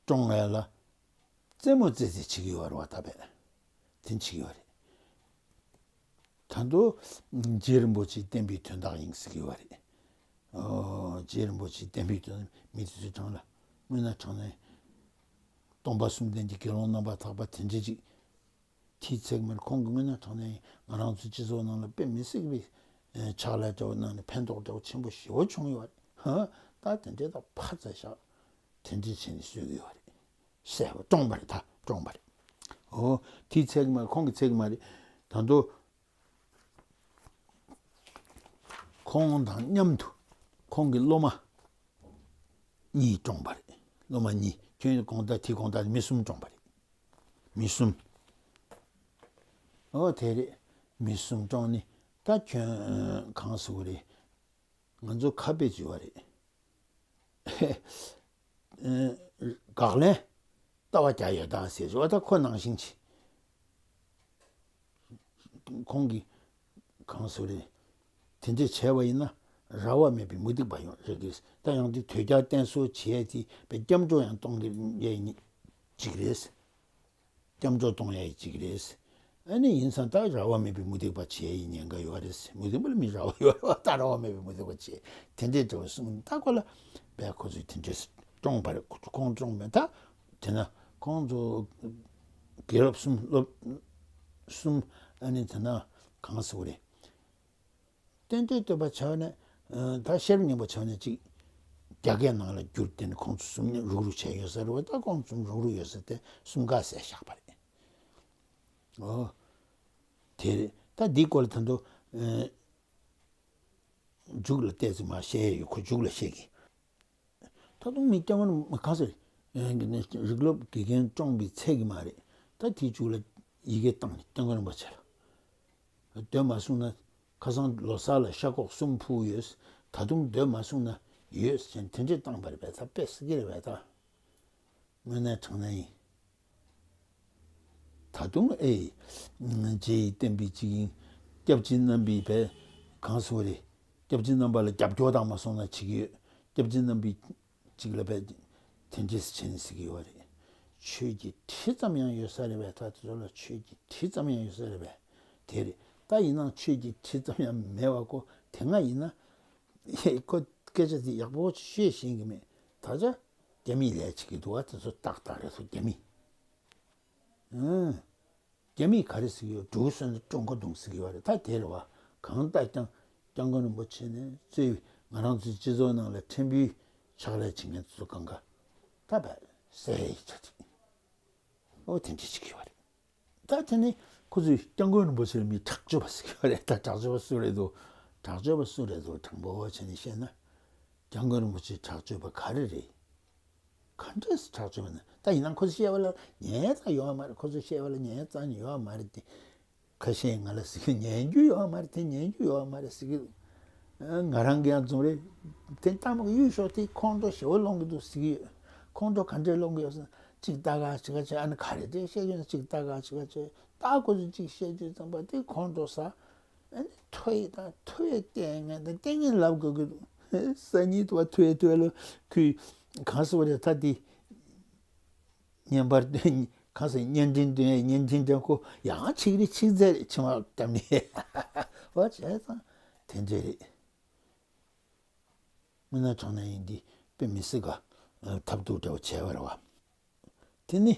བཀྲོངས་ཡ་ལ་རྩེད་མོ་རྩེ་རྩེ་བྱེད་ཀྱི་ཡོད་རེད་བ། ད་བས་དེ་བྱེད་ཀྱི་ཡོད་རེད། ད་དུང་རྗེ་རིན་པོ་ཆེ་བསྟན་པའི་དོན་དག་ཡིན་ཟེར་གྱི་ཡོད་རེད། ཨོ། རྗེ་རིན་པོ་ཆེ་བསྟན་པའི་དོན་མི་དེ་ཚོའི་གྲངས་ལ་དངོས་གནས་དྲང་གནས་སྟོང་པ་གསུམ་ལྡན་གྱི་དགེ་སློང་རྣམ་པར་དག་པ་དེ་འདྲ་ཅིག་དེའི་ཚེ་གི་མར་ཁོང་གི་དངོས་གནས་དྲང་གནས་ང་རང་ཚོའི་སྤྱི་ཚོགས་ནང་ལ་དཔེ་མི་སྲིད་པའི་ཕྱག་ལས་འདྲ་བོ་གནང་ནས་ཕན་ཐོགས་འདྲ་བོ་ཆེན་པོ་ཞེ་པོ་བྱུང་ཡོད་རེད། ཧ། ད་དེ་འདྲའི་ད་ཕར་ཚ་བཞག་དེ་འདྲའི་བྱས་ནས་གསོད་ཀྱི་ཡོད་རེད། བསད་པ་བཀྲོངས་པ་རེད། ད་བཀྲོངས་པ་རེད། ཨོ། དེའི་ཚེ་གི་མར་ཁོང་གི་ཚེ་གི་མ་རེད། ད་དུང་ཁོང་དང་མཉམ་དུ་ཁོང་གི་སློབ་མ་གཉིས་བཀྲོངས་པ་རེད། སློབ་མ་གཉིས། ཁྱོད་གོང་ལྟར་དེ་གོང་ལྟར་མི་གསུམ་བཀྲོངས་པ་རེད། མི་གསུམ། ཨོ་དེ་རེད། མི་གསུམ་བཀྲོངས་ནས་ད་ཁྱོད་གང་ཟེར་དགོས་རེད། ང་ཚོ་ཁ་དཔེ་བྱས་པ་རེད། དགག་ལན་ལྟ་བ་རྒྱག་ཡོད་ད་ཟེར་བ་ད་ཁོ་ནང་བཞིན་གྱིས། ཁོང་གིས་གང་ཟེར་རེད། དེ་འདྲ་བྱས་པ་ཡིན་ན་ར་བ་མེད་པའི་མུ་སྟེགས་པ་ཡོང་རེད་གི། ད་ཡང་དེ་དོལ་རྒྱལ་བསྟེན་གསོལ་བྱས་དེ་བས་སྐྱབས་འགྲོ་ཡང་གཏོང་གི་ཡས་ཅིག་རེད། སྐྱབས་འགྲོ་གཏོང་ཡས་ཅིག་རེད། ཨ་ནི་ཡིན་ཙང་ད་ར་བ་མེད་པའི་མུ་སྟེགས་པ་བྱས་ཡི་ཉེན་ཁ་ཡོད་རེད། མུ་སྟེགས་པ་ལ་མི་ར་བ་ཡོད་རེད་བ། ད་ར་བ་མེད་པའི་མུ་སྟེགས་པ་བྱས་དེ་འདྲའི་འདྲ་བ་གསུངས། ད་ཁོ་ལ་བས་ཁོ་ཚོས་དེ་འདྲས་བཀྲོངས་པ་རེད། ཁོང་བཀྲོངས་མེད་ད། དེ་ན་ཁོང་ཚོ་དགེ་སློབ་གསུམ། སློབ་གསུམ། ཨ་ནི་དེ་ན་གང་ཟེར་དགོས་རེད། རྟེན་འབྲེལ་བསྟོད་པ་བྱས་ནས་ད་ཤེར་སྙིང་པོ་བྱས་ནས་ཅིག་རྒྱ་སྐད་ནང་ལ་བསྒྱུར་ཏེ་ནི་ཁོང་ཚོ་གསུམ་ནི་རུག་རུག་བྱས་ཡོད་ས་རེད་བ། ད་ཁོང་གསུམ་རུག་རུག་ཡོད་ས་དེ་གསུམ་ཀ་བསད་བཞག་པ་རེད། ཨོ། དེ་རེད། ད་འདིའི་སྐོར་ལ་ད་དུང་མཇུག་ལ་བལྟས་ཚེ་མ་བཤད་ཡོད། ཁོ་མཇུག་ལ་བཤད་གི། ད་དུང་མི་སྐྱབས་མགོན་ག་ཟེར། རིགས་སློབ་དགེ་རྒན་བཀྲོངས་པའི་ཚད་ཀྱི་མ་རེད། ད་དེའི་མཇུག་ལ་ཡི་གེ་བཏང་ནས་སྐྱབས་མགོན་རིན་པོ་ཆེ་ལ། སྡོད་མ་སོང་ན་ཁ་སང་ལོ་གསར་ལ་ཤ་ཁོག་གསུམ་ཕུལ་ཡོད། ད་དུང་སྡོད་མ་སོང་ན་ཡོད་ཟེར་དེ་འདྲས་བཏང་པ་རེད་པས། ད་དཔེ་སྲིད་ཀྱི་རེད་པས་ད། དངོས་གནས་དྲང་གནས་ཡིན། ད་དུང་ཨེ། རྗེ་ཡི་བསྟན་པའི་སྤྱི་དབྱིངས། སྐྱབས་རྗེ་རྣམ་པའི་བས་གང་ཟེར་རེད། སྐྱབས་རྗེ་རྣམ་པ་ལ་རྒྱབ་སྐྱོར་བཏང་མ་སོང་ན་བྱེད་ཀྱི་ཡོད། སྐྱབས་རྗེ་རྣམ་པའི་གཅིག་ལ་བས་དེ་འདྲས་བྱས་ནས་ཟེར་གྱི་ཡོད་རེད། ཆོས་ཀྱི་དྲི་ཙམ་ཡང་ཡོད་ས་རེད་པས། ད་དེ་ཚོ་ལ་ཆོས་ཀྱི་དྲི་ཙམ་ཡང་ཡོད་ས་རེད་པས། དེ་རེད། ད་ཡིན་ནའང་ཆོས་ཀྱི་དྲི་ཙམ་ཡང་མེད་པ་ཁོ་དེ་སྔ་ཡིན་ན། ཧེ། ཁོ་སྐད་ཆ་དེ་ཡག་པོ་ཅིག་བཤད་ཤེས་ཀྱི་མེད། ད་ཆ་རྒྱ་མིས་ལས་བྱེད་ཀྱི་འདུག་བ། དེ་ཚོ་ཏག་ཏག་རེད་ཚོ་རྒྱ་མི། ཨང་། རྒྱ་མིས་ག་རེ་ཟེར་གྱི་ཡོད། འབྲུག་སོན་ཀྲུང་གོ་དུང་ཟེར་གྱི་ཡོད་རེད། ད་དེ་རེད་བ། གང་ལྟར་ཀྱང་སྐྱབས་མགོན་རིན་པོ་ཆེ་ནས་གཙོས་པའི་ང་རང་ཚོའི་སྤྱི་ཚོགས་ནང་ལ་ཕྲན་བུའི་ཕྱག་ལས་བྱེད་མཁན་ཚོ་གང་ག་ད་བས་ཟེར་ཡི་ཆ་ཅིག་ཨོ་དེ་འདྲ་བྱེད་ཀྱི་ཡོད་རེད། ད་དེ་ནི་ཁོ་ཚོས་སྐྱབས་མགོན་རིན་པོ་ཆེ་ལ་མི་དྲག་སྤྱོད་པ་ཟེར་གྱི་ཡོད་རེད། ད་དྲག་སྤྱོད་པ་སུ་རེད་འདུག་དྲག་སྤྱོད་པ་སུ་རེད་འདུག་དྲང་པོ་བྱས་ནས་བཤད་ན། སྐྱབས་མགོན་རིན་པོ་ཆེ་དྲག་སྤྱོད་པ་ག་རེ་རེད། ག་འདྲས་དྲག་སྤྱོད་པ་ན། ད་ཡིན་ན་ཁོ་ཚོས་བཤད་པ་ལ་ཉན་ཙང་ཡོད་མ་རེད། ཁོ་ཚོས་བཤད་པ་ལ་ཉན་ཙང་ཡོད་མ་རེད་དེ། ཁ་ཤས་ང་ལ་ཟེར་གྱི། ཉན་རྒྱུ་ཡོད་མ་རེད་དེ། ཉན་རྒྱུ་ཡོད་མ་རེད་ཟེར་གྱི། ང་རང་གི་ཡང་རྫུན་རེད། དེ་ལྟ་མོ་གཡུག་ཤོག་དེ་ཁོང་ཁྲོ་ཞེ་པོ་སློང་གི་འདུག་ཟེར་གྱི་ཡོད། ཁོང་ཁྲོ་ག་འདྲས་སློང་གི་ཡོད་ཟེར་ན། གཅིག་ལྟ་ག་ཅི་ག་བྱས། ཨ་ནི་ག་རེ་དེ་བཤད་རྒྱུ་ན་གཅིག་ལྟ་ག་ཅི་ག་བྱས། ད་ཁོ་ཚོས་གཅིག་བཤད་རྒྱུ་ཙམ་པ་དེ་ཁོང་ཁྲོ་ཟ། ཨ་ནི་ཐོ་ཡི་དང་ཐོ་ཡི་ལྟས་ངན་དང་ལྟས་ངན་ལབ་དགོས་ཀྱི་འདུག་སང་ཉིན་དུ་བ་ཐོ་ཡི་ཐོ་ཡི་ལ་ཁོས་གང་ཟེར་བ་རེད། ད་དེ་བརྙན་པར་གང་ཟེར་བརྙན་འཕྲིན་སྟོན་ཡས་བརྙན་འཕྲིན་སྟོན་ཁོ་ཡང་ཆིག་རེ་ཆིག་རྩེ་རེ་ཕྱིན་པ་བཏབ་ནས་བ་བྱས་ཙང་དེ་འདྲ་རེད། མི་ན་གྲོང་ན་ཡིན་འདི་དཔེ་མི་སྲིད་ག་ཐབས་སྡུག་འདྲ་བོ་བྱས་པ་རེད་བ། དེ་ནི་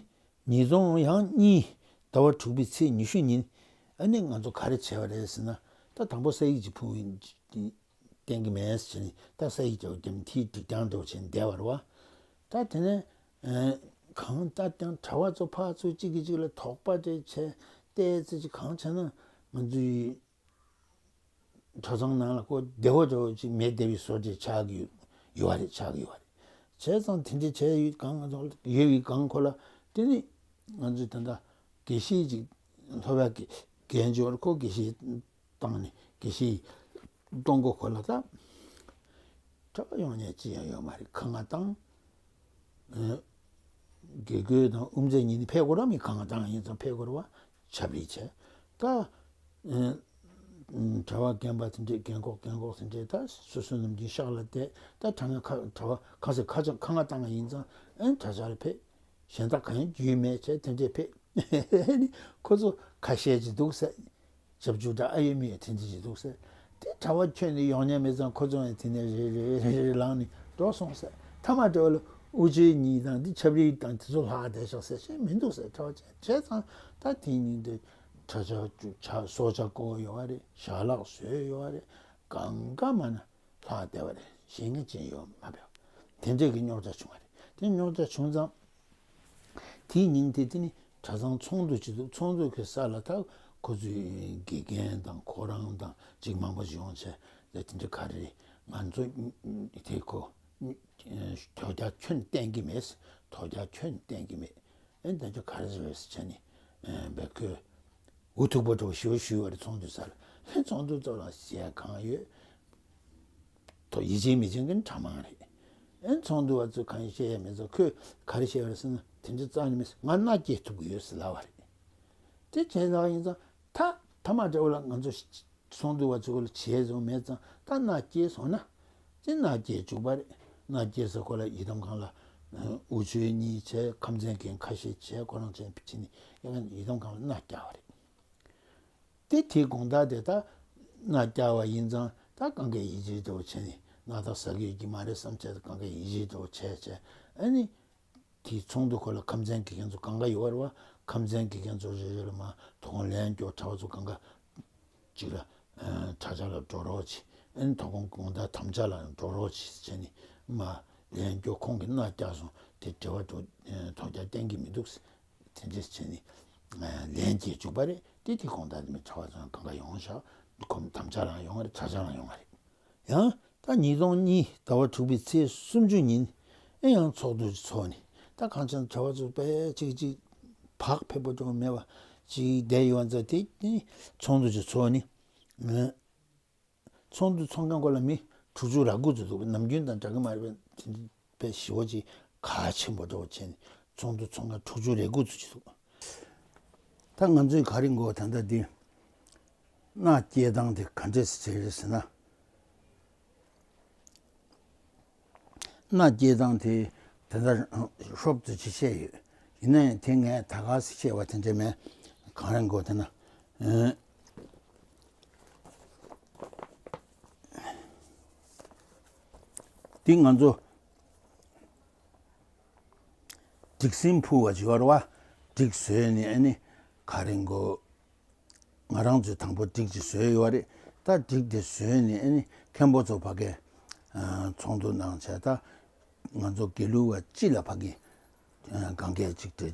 ཉིས་སྟོང་ཡང་གཉིས་ཟླ་བ་དྲུག་པའི་ཚེས་ཉི་ཤུ་ཉིན་ཨ་ནི་ང་ཚོ་ག་རེ་བྱས་པ་རེད་ཟེར་ན། ད་དང་པོ་ས་ཡིག་ཅིག་ཕུལ་བསྟན་གི་མེད་ཟེར་ནས། ད་ས་ཡིག་ཅིག་རྒྱབ་ནས་དེའི་སྒྲིག་སྟངས་འདྲ་བོ་བྱས་ནས་བསྡད་པ་རེད་བ། ད་དེ་ནས་གང་ལྟར་ཀྱང་གྲྭ་བ་ཚོ་ཕར་ཚུར་གཅིག་གིས་གཅིག་ལ་དོགས་པ་འདྲ་བྱས་ཏོག་ཙམ་ཅིག་གང་བྱས་ན་ང་ཚོའི་གྲྭ་ཚང་ནང་ལ་ཁོ་བདེ་བོ་འདྲ་བོ་ཅིག་མེད་བསྡད་པའི་བཟོ་འདྲ་ཆགས་ཀྱི་ཡོད་པ་རེད། ཆགས་ཀྱི་ཡོད་པ་རེད། བྱས་ཙང་དེ་འདྲ་བྱས་ཡོད་གང་ང་ཚོ་ཡོད་པའི་གང་ཁོ་ལ་དེ་ནི་ང་ཚོས་ད་ལྟ་དགེ་བཤེས་ཅིག་སློབ་ཡག་གི་འགན་འཇོག་ཁོ་དགེ་བཤེས་བཏང་ནས་དགེ་བཤེས་གཏོང་གོ་ཁོ་ལ་ད་གྲྭ་པ་ཡོང་ཉན་ཅི་ཡང་ཡོད་མ་རེད། ཁ་ང་བཏང་། དགེ་སྐོས་དང་དབུ་མཛད་གཉིས་ནི་ཕེབས་དགོས་ར། མི་གང་དང་ཡིན་ཙང་ཕེབས་དགོས་ར་བ། ཆབ་རིལ་བྱས། ད་གྲྭ་བ་རྒན་པ་དེ་འདྲས་རྒན་གོག་རྒན་གོག་དེ་འདྲས་ད་སོ་སོ་ནམ་རྒྱུན་ཤག་ལ་བསྡད། ད་གྲྭ་ང་ཁ་གྲྭ་བ་ཁ་ཟེར་ཁ་ཆ་ཁ་ང་བཏང་ང་ཡིན་ཙང་ཨེ་གྲྭ་ཆ་ལ་ཕེབས། གཞན་དག་གང་ཡང་རྒྱུས་མེད་བྱས་དེ་འདྲས་ཕེབས། ཁོ་ཚོ་ཁ་ཤས་ཅིག་འདུག་ཟེར། ཞབས་ཞུ་འདྲ་ཨ་ཡོད་མི་ཡོད་དེ་འདྲ་ཞིག་འདུག་ཟེར། དེ་གྲྭ་བ་ཁྱོན་ནས་ཡོང་མྱོང་མེད་ཙང་ཁོ་ཚོ་ཡང་དེ་ནས་རེ་རེ་རེ་རེ་ལངས་ནས་འགྲོ་སོང་ཟེར། ཐ་མ་གྲྭ་བ་ལ་དབུ་ཆོས་གཉིས་དང་དེ་ཆབ་རིལ་དང་དེ་ཚོ་ལྷག་བསྡད་ཤག་ཟེར་ཤེས་མི་འདུག་ཟེར། གྲྭ་བ་བྱས་བྱས་ཙང་ད་དེ་ཉིན་དེ་གྲྭ་ཆ་ཆ་སྲོག་ཆགས་བཀོལ་ཡོད་བ་རེད། ཞལ་ལག་བཟོས་ཡོད་བ་རེད། གང་ག་མ་ན་ལྷག་བསྡད་བ་རེད། གཞན་ངས་ཅི་ཡོད་མ་ཕེབས། དེ་འདྲས་ཀྱི་རྙོག་དྲ་བྱུང་བ་རེད། དེ་རྙོག་དྲ་བྱུང་ཙང་། དེའི་ཉིན་དེ་དེ་ནི་གྲྭ་ཚང་ཚོགས་འདུ་ཅིག་འདུག་ཚོགས་འདུ་གི་ས་ལ་ད་ཁོ་ཚོའི་དགེ་རྒན་དང་ཁོ་རང་དང་ཅིག་མང་པོ་ཞིག་ཡོང་བྱས། དེ་དེ་འདྲ་ག་རེ་རེད། ང་ཚོ་དེ་ཁོ་དོལ་རྒྱལ་ཁྱོན་བསྟན་གྱི་མེད། དོལ་རྒྱལ་ཁྱོན་བསྟན་གྱི་མེད། ཨེ་འདི་ཚོ་ག་རེ་རེད་ཟེར་བྱས་ནས་བེ་ཁོས་འུ་ཐུག་པོ་འདྲ་བོ་ཞུ་ཞུ་བ་རེད། ཚོགས་འདུ་ས་ལ། ཧེ་ཚོགས་འདུ་ཚོགས་ལ་ཞེ་གང་ཡོད། དོ་ཡིད་ཆེས་མི་བྱེད་མཁན་གྲྭ་མང་རེད། ཨེ་ཚོགས་འདུ་བ་ཚོས་གང་ཡང་བཤད་ཡ་མེད་ཙང་ཁོས་ག་རེ་བཤད་པ་རེད་ཟེར་ན། དེ་འདྲ་རྩ་ནས་མེད། ང་མནའ་སྐྱེལ་ཐུབ་ཀྱི་ཡོད་ཟེར་ལབ་པ་རེད། དེ་བྱས་ལབ་ཡིན་ཙང་ད་ཐ་མ་འདྲ་བོ་ལ་ང་ཚོ་ཚོགས་འདུ་བ་ཚོ་ལ་བྱས་བཟོ་མེད་ཙང་ད་མནའ་སྐྱེལ་སོང་ན་དེ་མནའ་སྐྱེལ་བཅུག་པ་རེད། མནའ་སྐྱེལ་ས་ཁོ་ལ་ཡི་དམ་ཁང་ལ་དབུ་ཆོས་གཉིས་བྱས། ཁམས་ཚན་རྒན་ཁ་ཤས་བྱས། ཁོ་རང་བྱས་ཕྱིན་ནས་ཡི་དམ་ཁང་ལ་མནའ་བསྐྱལ་བ་རེད། དེ་དེའི་དགོང་དག་དེ་ད་མནའ་བསྐྱལ་བ་ཡིན་ཙང་ད་གང་གའི་ཡིད་ཆེས་འདྲ་བོ་བྱས་ནས་མནའ་ཐང་ཟ་གི་ཡོད་ཀྱི་མ་རེད་བསམ་བྱས། གང་གའི་ཡིད་ཆེས་འདྲ་བོ་བྱས་བྱས། ཨ་ནི་དེའི་ཚོགས་འདུ་ཁོ་ལ་ཁམས་ཚན་དགེ་རྒན་ཚོ་གང་ག་ཡོད་རེད་བ། ཁམས་ཚན་དགེ་རྒན་ཚོ་རེ་རེ་ལ་མར་དོ་དགོང་ལན་སྐྱོར་གྲྭ་བ་ཚོ་གང་ག་ཅིག་ལ་གྲྭ་ཆ་ལ་འགྲོ་རོགས་བྱེད། ཨ་ནི་དོ་དགོང་དགོང་དག་དམ་བཅའ་ལ་འགྲོ་རོགས་བྱེད་བྱས་ནས་མར་ལན་སྐྱོར། ཁོང་གིས་མནའ་བསྐྱལ་སོང་། དེ་འབྲེལ་བ་འགྲོ་དོལ་རྒྱལ་བསྟན་གྱི་མི་འདུག་ཟེར། དེ་འདྲས་བྱས་ནས་ལན་སྐྱེལ་བཅུག་པ་རེད། དེ་དེ་དགོང་དག་དེ་མི་གྲྭ་བ་ཚང་གང་ག་ཡོང་ཤག་ཁོམ་དམ་བཅའ་ལའང་ཡོང་བ་རེད། གྲྭ་ཆ་ལའང་ཡོང་བ་རེད། ཡང་ད་ཉིས་སྟོང་གཉིས་ཟླ་བ་དྲུག་པའི་ཚེས་སུམ་ཅུ་ཉིན་ཨེ་ཡང་ཚོགས་འདུ་ཚོགས་ནས། ད་གང་ཅི་གྲྭ་བ་ཚོ་དཔེ་གཅིག་གཅིག་བག་ཕེབས་པོ་འགྲོ་མེད་པ་ཅིག་བསྡད་ཡོད་ཙང་། དེ་ནི་ཚོགས་འདུ་ཅིག་ཚོགས་ནས། ཚོགས་འདུ་ཚོགས་མཁན་སྐོར་ལ་མི་དྲུག་ཅུ་རེ་དགུ་ཙམ་འདུག་ནམ་རྒྱུན་དང་འདྲ་གི་མ་རེད་པས། དེ་འདྲ་དཔེ་ཞེ་པོ་ཅིག་གལ་ཆེན་པོ་འདྲ་བོ་བྱས་ནས་ཚོགས་འདུ་ཚོགས་མཁན་དྲུག་ཅུ་རེ་དགུ་ཙམ་ཅིག་འདུག་ད་ང་ཚོས་ག་རེ་གོ། ད་ལྟ་འདི་མནའ་སྐྱེལ་སྟངས་དེ་ག་འདྲས་སེ་བྱས་རེད་ཟེར་ན། མནའ་སྐྱེལ་སྟངས་དེ་དེ་འདྲ་ཧྲོབ་ཙམ་ཅིག་བཤད་ཡོད། ཡིན་ན་ཡང་དེ་ངས་ད་ག་སེ་བཤད་པ་དེ་འདྲ་མེད། གང་རེད་གོ་དེ་ན། ཨ། འདི་ང་ཚོ་སྒྲིག་སྲིན་ཕུ་བ་ཅིག་ཡོད་རེད་བ། སྒྲིག་བཟོས་ནས་ཨ་ནི་ག་རེ་གོ། ང་རང་ཚོས་དང་པོ་སྒྲིག་ཅིག་བཟོས་ཡོད་རེད། ད་སྒྲིག་དེ་བཟོས་ནས་ཨ་ནི་མཁན་པོ་ཚོ་ཕ་གིར་ཚོགས་འདུ་གནང་བྱས། ད་ང་ཚོ་དགེ་ལུགས་པ་སྤྱི་ལ་ཕ་གིར་གང་གས་ཅིག་འདྲ་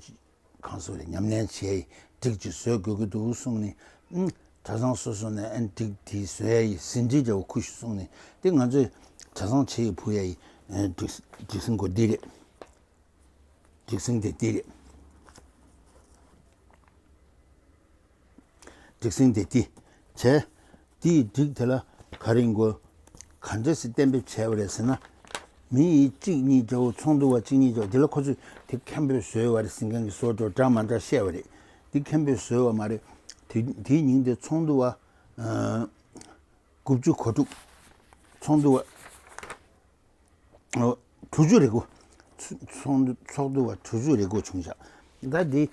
གང་སོ་རེ་ཉམས་ལེན་བྱས་སྒྲིག་ཅིག་བཟོ་དགོས་ཀྱི་འདུག་གསུངས་ནས། ཨ། གྲྭ་ཚང་སོ་སོ་ནས་ཨ་ནི་སྒྲིག་དེ་བཟོ་ཡ་ཡི་ཟིན་བྲིས་འདྲ་བོ་ཁུར་ཤོག་གསུངས་ནས། དེ་ང་ཚོས་གྲྭ་ཚང་ཆེ་ཡི་ཕུལ་ཡ་ཡི་སྒྲིག་སྒྲིག་སྲིན་གོ་འདི་རེད། སྒྲིག་སྲིན་དེ་འདི་རེད། སྒྲིག་སྲིན་དེ་འདི་བྱས། དེའི་སྒྲིག་དེ་ལ་ག་རེ་དགོས། ག་འདྲ་སེ་གཏན་འབེབས་བྱས་པ་རེད་ཟེར་ན། མི་ཡིས་གཅིག་གཉིས་འདྲ་བོ། ཚོགས་འདུ་བ་གཅིག་གཉིས་འདྲ་བོ་འདི་ལ་ཁོ་ཚོས་དེ་མཁན་པོས་བཟོས་པ་རེད་ཟེར་མཁན་གྱི་བཟོ་འདྲ་འདྲ་མ་འདྲ་བཤད་པ་རེད། འདི་མཁན་པོས་བཟོས་པ་མ་རེད། དེ་དེའི་ཉིན་དེ་ཚོགས་འདུ་བ་ ཨ། དགུ་བཅུ་གོ་དྲུག་ཚོགས་འདུ་བ། ཨོ། དྲུག་ཅུ་རེ་དགུ། ཚོགས་འདུ་ཚོགས་འདུ་བ་དྲུག་ཅུ་རེ་དགུ་བྱུང་བཞག་ད་འདི།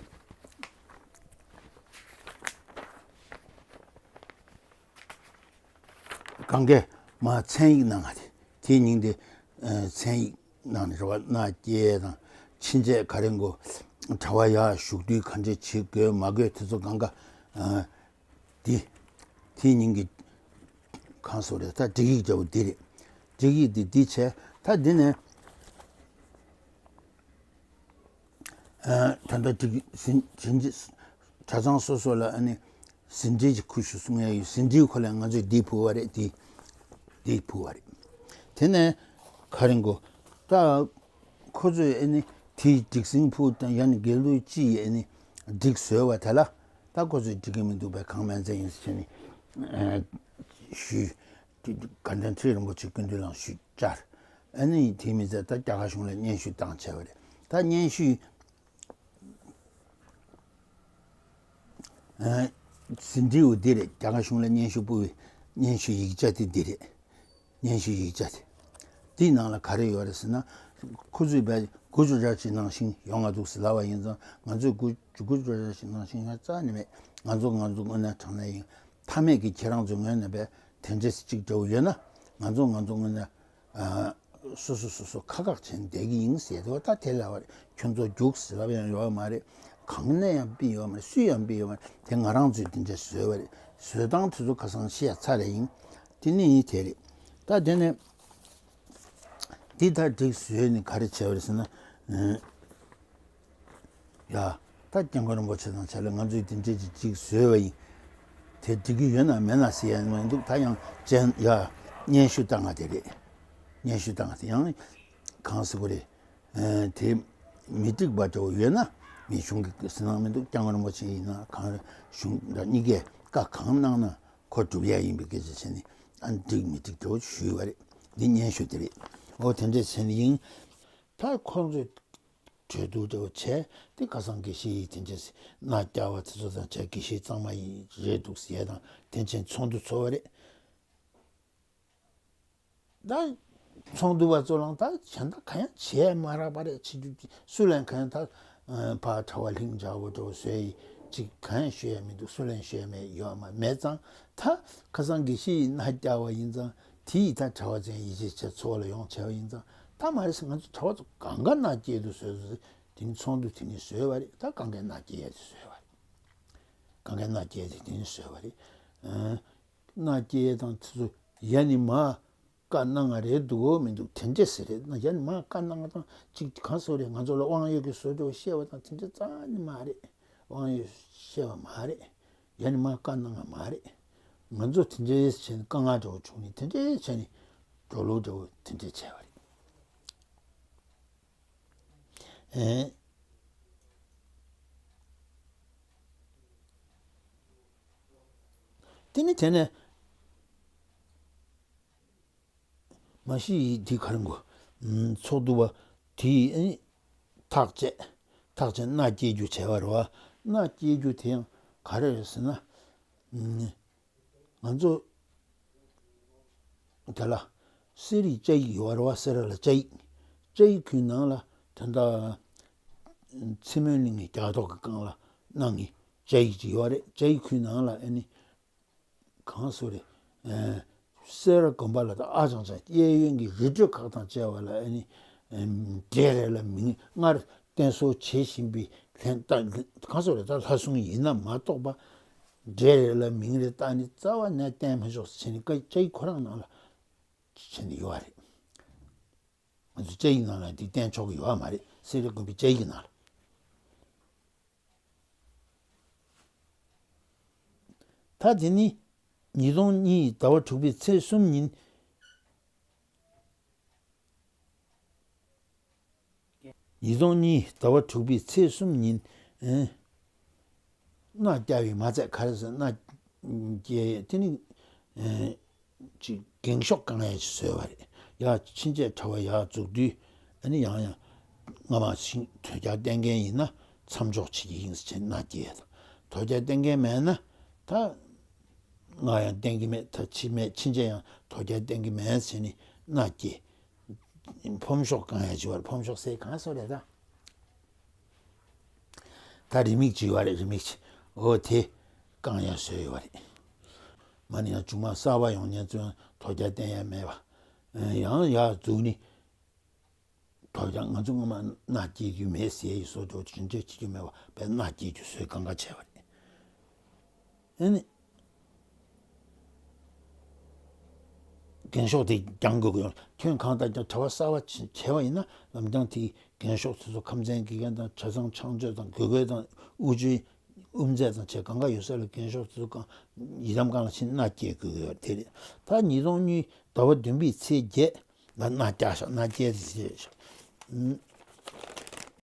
གང་གས་མ་མཚན་ཡིག་གནང་བ་དེ། དེའི་མིང་དེ། ཨ། མཚན་ཡིག་གནང་ནས་རེད་བ། མནའ་སྐྱེལ་དང་ཕྱིན་ཆད་ག་རེ་མགོ་གྲྭ་བ་ཡར་བཞུགས་དུས་ག་འདྲས་བྱེད་དགོས་མ་དགོས་དེ་ཚོ་གང་ག་ཨ། དེ། དེའི་མིང་གི་གང་སོ་རེད། ད་སྒྲིག་ཡིག་འདྲ་བོ་འདི་རེད། སྒྲིག་ཡིག་འདི་འདི་བྱས། ད་འདི་ནས། ཨ། ད་ལྟ་དེ་ཟིན་ཟིན་བྲིས། གྲྭ་ཚང་སོ་སོ་ལ་ཨ་ནི་ཟིན་བྲིས་ཀྱི་ཁུལ་ཞིག་གསུང་ཡ་ཡོད། ཟིན་བྲིས་ཁོ་ལ་ང་ཚོས་འདི་ཕུལ་བ་རེད། འདི་འདི་ཕུལ་བ་རེད། དེ་ནས་ག་རེ་མགོ། ད་ཁོ་ཚོས་ཨ་ནི་དེའི་སྒྲིག་ཟིན་ཕུལ་དང་། ཡང་ན་དགེ་ལུགས་སྤྱི་ཡིས་ཨ་ནི་སྒྲིག་བཟོས་བ་དེ་ལ། ད་ཁོ་ཚོས་འགྲིག་གི་མི་འདུག་པས། གང་མིན་ཚད་ཡིན་ཟེར་བྱས་ནས། ཨ། ཞུས། དགའ་ལྡན་ཁྲི་རིན་པོ་ཆེ་སྐུ་མདུན་ལ་ཞུས་བཅར། ཨ་ནི་དེ་མིན་ཚད་ད་རྒྱ་གར་གཞུང་ལ་སྙན་ཞུ་བཏང་བྱས་པ་རེད། ད་སྙན་ཞུ། ཨ། ཟིན་བྲིས་འོ་འདི་རེད། རྒྱ་གར་གཞུང་ལ་སྙན་ཞུ་ཕུལ་བའི་སྙན་ཞུ་ཡིག་ཆ་དེ་འདི་རེད། སྙན་ཞུ་ཡིག་ཆ་དེ། དེའི་ནང་ལ་ག་རེ་ཡོད་རེད་ཟེར་ན། ཁོ་ཚོས་བས་དགུ་བཅུ་ཞེ་གཅིག་ནང་བཞིན་ཡོང་བ་འདུག་ཟེར་ལབ་པ་ཡིན་ཙང་། ང་ཚོས་དགུ་དགུ་བཅུ་ཞེ་གཅིག་ནང་བཞིན་ཡོང་རྩ་ནས་མེད། ང་ཚོ་ང་ཚོ་དངོས་གནས་དྲང་གནས་ཡིན། མཐའ་མེད་ཀྱི་ཁྱེད་རང་ཚོའི་ངོས་ནས་བས་དེ་འདྲས་ཅིག་འདྲ་བོ་ཡོད་ན། ང་ཚོ་ང་ཚོ་དངོས་གནས། ཨ། སོ་སོ་སོ་སོ་ཁག་ཁག་བྱས་ནས་བསྡད་ཀྱི་ཡིན་ཟེར་དུས། ད་དེ་ལབ་པ་རེད། ཁྱོད་ཚོ་རྒྱུགས་ཟེར་ལབ་ཡང་ཡོད་མ་རེད། གང་ནས་ཡང་ཕུད་ཡོད་མ་རེད། སུས་ཡང་ཕུད་ཡོད་མ་རེད། དེ་ང་རང་ཚོས་དེ་འདྲ་བཟོས་པ་རེད། བཟོས་སྟངས་དེ་ཚོ་ཁ་སང་བཤད་ཚར་རེད་ཡིན། དེ་ནི་དེ་རེད། ད་དེ་ནས་འདི་ད་སྒྲིག་བཟོས་ནས་ག་རེ་བྱས་པ་རེད་ཟེར་ན། ཨ། ཡ། ད་སྐྱབས་མགོན་རིན་པོ་ཆེ་དང་བྱས་ལ་ང་ཚོས་དེ་འདྲས་ཅིག་ཅིག་བཟོས་པ་ཡིན། དེ་འགྲིག་གི་ཡོད་ན་མེད་ན་ཟེར་ཡ་མི་འདུག་ད་ཡང་ཅན་ཡ། སྙན་ཞུ་བཏང་བ་དེ་རེད། སྙན་ཞུ་བཏང་བ་དེ་ཡང་གང་ཟེར་དགོས་རེད། ཨ། དེ་མི་འགྲིག་པ་འདྲ་བོ་ཡོད་ན། ངས་གཞུང་གི་ཟིན་གནང་མི་འདུག་སྐྱབས་མགོན་རིན་པོ་ཆེ་ཡིན་ན་གང་རེད། གཞུང་འདྲ་གཉིས་ཀས་བཀའ་གང་གནང་ན་ཁོ་སྒྲུབ་ཡ་ཡིན་པའི་སྐད་ཆ་བྱས་ནས། ཨ། འགྲིག་མི་འགྲིག་འདྲ་བོ་ཞུས་པ་རེད། འདི་སྙན་ཞུ་དེ་རེད། འོ་དེ་འདྲས་བྱས་ནས་ཡིན། ད་ཁོང་ཚོས་གྲོས་བསྡུར་འདྲ་བོ་བྱས་ཏེ། ཁ་སང་དགེ་བཤེས་ཡིས་དེ་འདྲས་མནའ་བསྐྱལ་བ་དེ་ཚོ་དང་བྱས། དགེ་བཤེས་གཙང་མ་ཡིན་རེད་འདུག་ཟེར་ཡ་དང་། དེ་བྱས་ཚོགས་འདུ་ཚོགས་པ་རེད། ད་ཚོགས་འདུ་བ་ཚོ་ལའང་ད་གཞན་དག་གང་ཡང་བྱས་མ་རག་པ་རེད། བྱེད་རྒྱུ་སུ་ལ་གང་ཡང་། ད་ཕར་གྲྭ་པ་ལྷིང་འཇགས་པོ་འདྲ་བོ་བཟོས་ཡིན་ཅིག་གང་ཡང་ཞུ་ཡ་མི་འདུག་སུ་ལ་ཡང་ཞུ་ཡ་མེད། ཡོད་མ་མེད་ཙང་། ད་ཁ་སང་དགེ་བཤེས་ཡིས་མནའ་བསྐྱལ་བ་ཡིན་ཙང་། དེ་ཡིས་ད་གྲྭ་པ་ཚོ་ཡིད་ཆེས་བྱས་ཚོགས་ལ་ཡོང་བྱས་པ་ཡིན་ཙང་། ད་མ་རེད་ཟེར། ང་ཚོ་གྲྭ་པ་ཚོ་གང་ག་མནའ་སྐྱེལ་དུ་བཟོས་བཟོས། དེ་ནི་ཚོགས་འདུ་དེ་ནི་བཟོས་པ་རེད། ད་གང་གའི་མནའ་སྐྱེལ་ཡ་དེ་བཟོས་པ་རེད། གང་གའི་མནའ་སྐྱེལ་དེ་དེ་ནི་བཟོས་པ་རེད། ཨ། མནའ་སྐྱེལ་དང་དེ་ཚོ་ཡ་ནི་མ་བཀའ་གནང་བ་རེད་འདུག་འོ་མི་འདུག་དེ་འདྲས་ཟེར་རེད་ན། ཡ་ནི་མ་བཀའ་གནང་བ་དང་ཅིག་གང་སོ་རེད། ང་ཚོ་ལ་དབང་ཡོད་ཀྱི་བཟོ་འདྲ་བཤད་པ་དང་དེ་འདྲས་རྩ་ནི་མ་རེད། དབང་ཡོད་བཤད་པ་མ་རེད། ཡ་ནི་མ་བཀའ་གནང་བ་མ་རེད། ང་ཚོ་དེ་འདྲས་བྱས་ནས་དཀའ་ངལ་འདྲ་བོ་བྱུང་ནས། དེ་འདྲས་བྱས་ནས་འགྲོ་ལུགས་འདྲ་བོ་དེ་འདྲས་བྱས་པ་རེད། ཨེ། དེ་ནི་དེ་ནས་མ་གཞི་ཡིས་དེ་ག་རེ་མགོ། ཚོགས་འདུ་བ་དེ་ཡིས་ཨེ་ཐག་བཅད། ཐག་བཅད་མནའ་སྐྱེལ་རྒྱུ་བྱས་པ་རེད་བ། མནའ་སྐྱེལ་རྒྱུ་དེ་ཡང་ག་རེ་རེད་ཟེར་ན། ང་ཚོ་དེ་ལ་གསེར་ཡིག་སྐྱ་ཡིག་ཡོད་རེད་བ། སེ་ར་ལ་སྐྱ་ཡིག་སྐྱ་ཡིག་ཁུལ་ནང་ལ་དོན་དག་ཚེ་སྨོན་གླིང་གི་རྒྱག་ཐོག་གི་སྒང་ལ་གནང་གི་སྐྱ་ཡིག་ཅིག་ཡོད་རེད། སྐྱ་ཡིག་ཁུལ་ནང་ལ་ཨ་ནི་གང་སོ་རེད། ཨ། སེ་ར་དགོན་པ་ལ་ད་ཨ་ཅང་ཅང་གཡས་གཡོན་གྱི་རི་ཁྲོད་ཁག་དང་བཅས་པ་ལ་ཨ་ནི་གྲལ་རེ་ལ་མིང་སྔར་བསྟན་གསོལ་བྱེད་བཞིན་པའི་ལྷན། ད་གང་སོ་རེད། ད་ལྷ་སྲུང་ཡིན་ན་མ་གཏོགས་པ། གྲལ་རེ་ལ་མིང་རེ་བཏགས་ནས་རྩ་བ་ནས་བསྟན་མི་ཆོག་ཟེར་ནས་སྐྱ་ཡིག་ཁོ་རང་ནང་ལ་བྱས་ནས་ཡོད་རེད། ང་ཚོ་སྐྱ་ཡིག་ནང་ལ་འདི་བསྟན་ཆོག་གི་ཡོད་མ་རེད། སེ་ར་དགོན་པའི་སྐྱ་ཡིག་ནང་ལ། ད་དེ་ནི་ཉིས་སྟོང་གཉིས་ཟླ་བ་དྲུག་པའི་ཚེས་གསུམ་ཉིན། ཉིས་སྟོང་གཉིས་ཟླ་བ་དྲུག་པའི་ཚེས་གསུམ་ཉིན། ཨེ། མནའ་བསྐྱལ་བས་མ་ཚད་ག་རེ་ཟེར། མནའ་སྐྱེལ་དེ་ནི། ཨེ། ཅིག་འགེངས་ཤོག་བཀང་ཡ་ཅིག་བཟོས་པ་རེད། ཡ། ཕྱིན་ཆད་གྲྭ་པ་ཡར་འཛུགས་དུས། ཨ་ནི་ཡང་ཡང་སྔ་མ་བཞིན་དོལ་རྒྱལ་བསྟེན་མཁན་ཡིན་ན་མཚམས་འཇོག་བྱེད་ཀྱི་ཡིན་ཟེར་བྱས་མནའ་སྐྱེལ་ཡ་དང་། དོལ་རྒྱལ་བསྟེན་མཁན་མེད་ན་ད་ སྔར་ཡང་བསྟན་གྱི་མེད། ད་ཕྱིས་མེད། ཕྱིན་ཆད་ཡང་དོལ་རྒྱལ་བསྟན་གྱི་མེད་ཟེར་ནས་མནའ་སྐྱེལ། ཕོམ་ཤོག་གང་ཡང་བྱི་བར་ཕོམ་ཤོག་ཟེར་གང་སོགས་རེད་ད། ད་རེ་མིག་ཅིག་ཡོད་རེད། རེ་མིག་ཅིག་འོ་དེ་བཀང་ཡ་བཟོས་ཡོད་རེད། མ་ནི་ཡང་ཆུང་མ་གསར་པ་ཡོང་ཉན་ཚོན་དོལ་རྒྱལ་བསྟན་ཡ་མེད་པ། ཡང་ཡར་འཛུགས་ནི། དོལ་རྒྱལ་ང་ཚོ་སྔོན་མ་མནའ་སྐྱེལ་རྒྱུ་མེད་ཟེར་ཡི་བཟོ་འདྲ་ཅི་འདྲ་བྱེད་རྒྱུ་མེད་པ་བས་མནའ་སྐྱེལ་རྒྱུ་བཟོས་གང་ག་བྱས་པ་རེད། ཨ་ནི། རྒན་ཤོག་དེ་རྒྱང་དགོས་ཀྱི་ཡོད། ཁྱོད་གང་ལྟར་ཀྱང་གྲྭ་པ་གསར་པ་བྱས་པ་ཡིན་ན་ལམ་རྒྱང་དེའི་རྒན་ཤོག་དེ་ཚོ་ཁམས་ཚན་དགེ་རྒན་དང་གྲྭ་ཚང་ཕྱག་མཛོད་དང་དགེ་སྐོས་དང་དབུ་ཆོས་དབུ་མཛད་དང་བཅས་གང་ག་ཡོད་ས་ལ་རྒན་ཤོག་དེ་ཚོ་གང་ཡི་དམ་གང་ལ་ཕྱིན་མནའ་སྐྱེལ་དགོས་ཀྱི་ཡོད་དེ་རེད། ད་ཉིས་སྟོང་གཉིས་ཟླ་བ་བདུན་པའི་ཚེས་བརྒྱད་ལ་མནའ་བསྐྱལ་ཤག་མནའ་སྐྱེལ་ཟེར་ཤག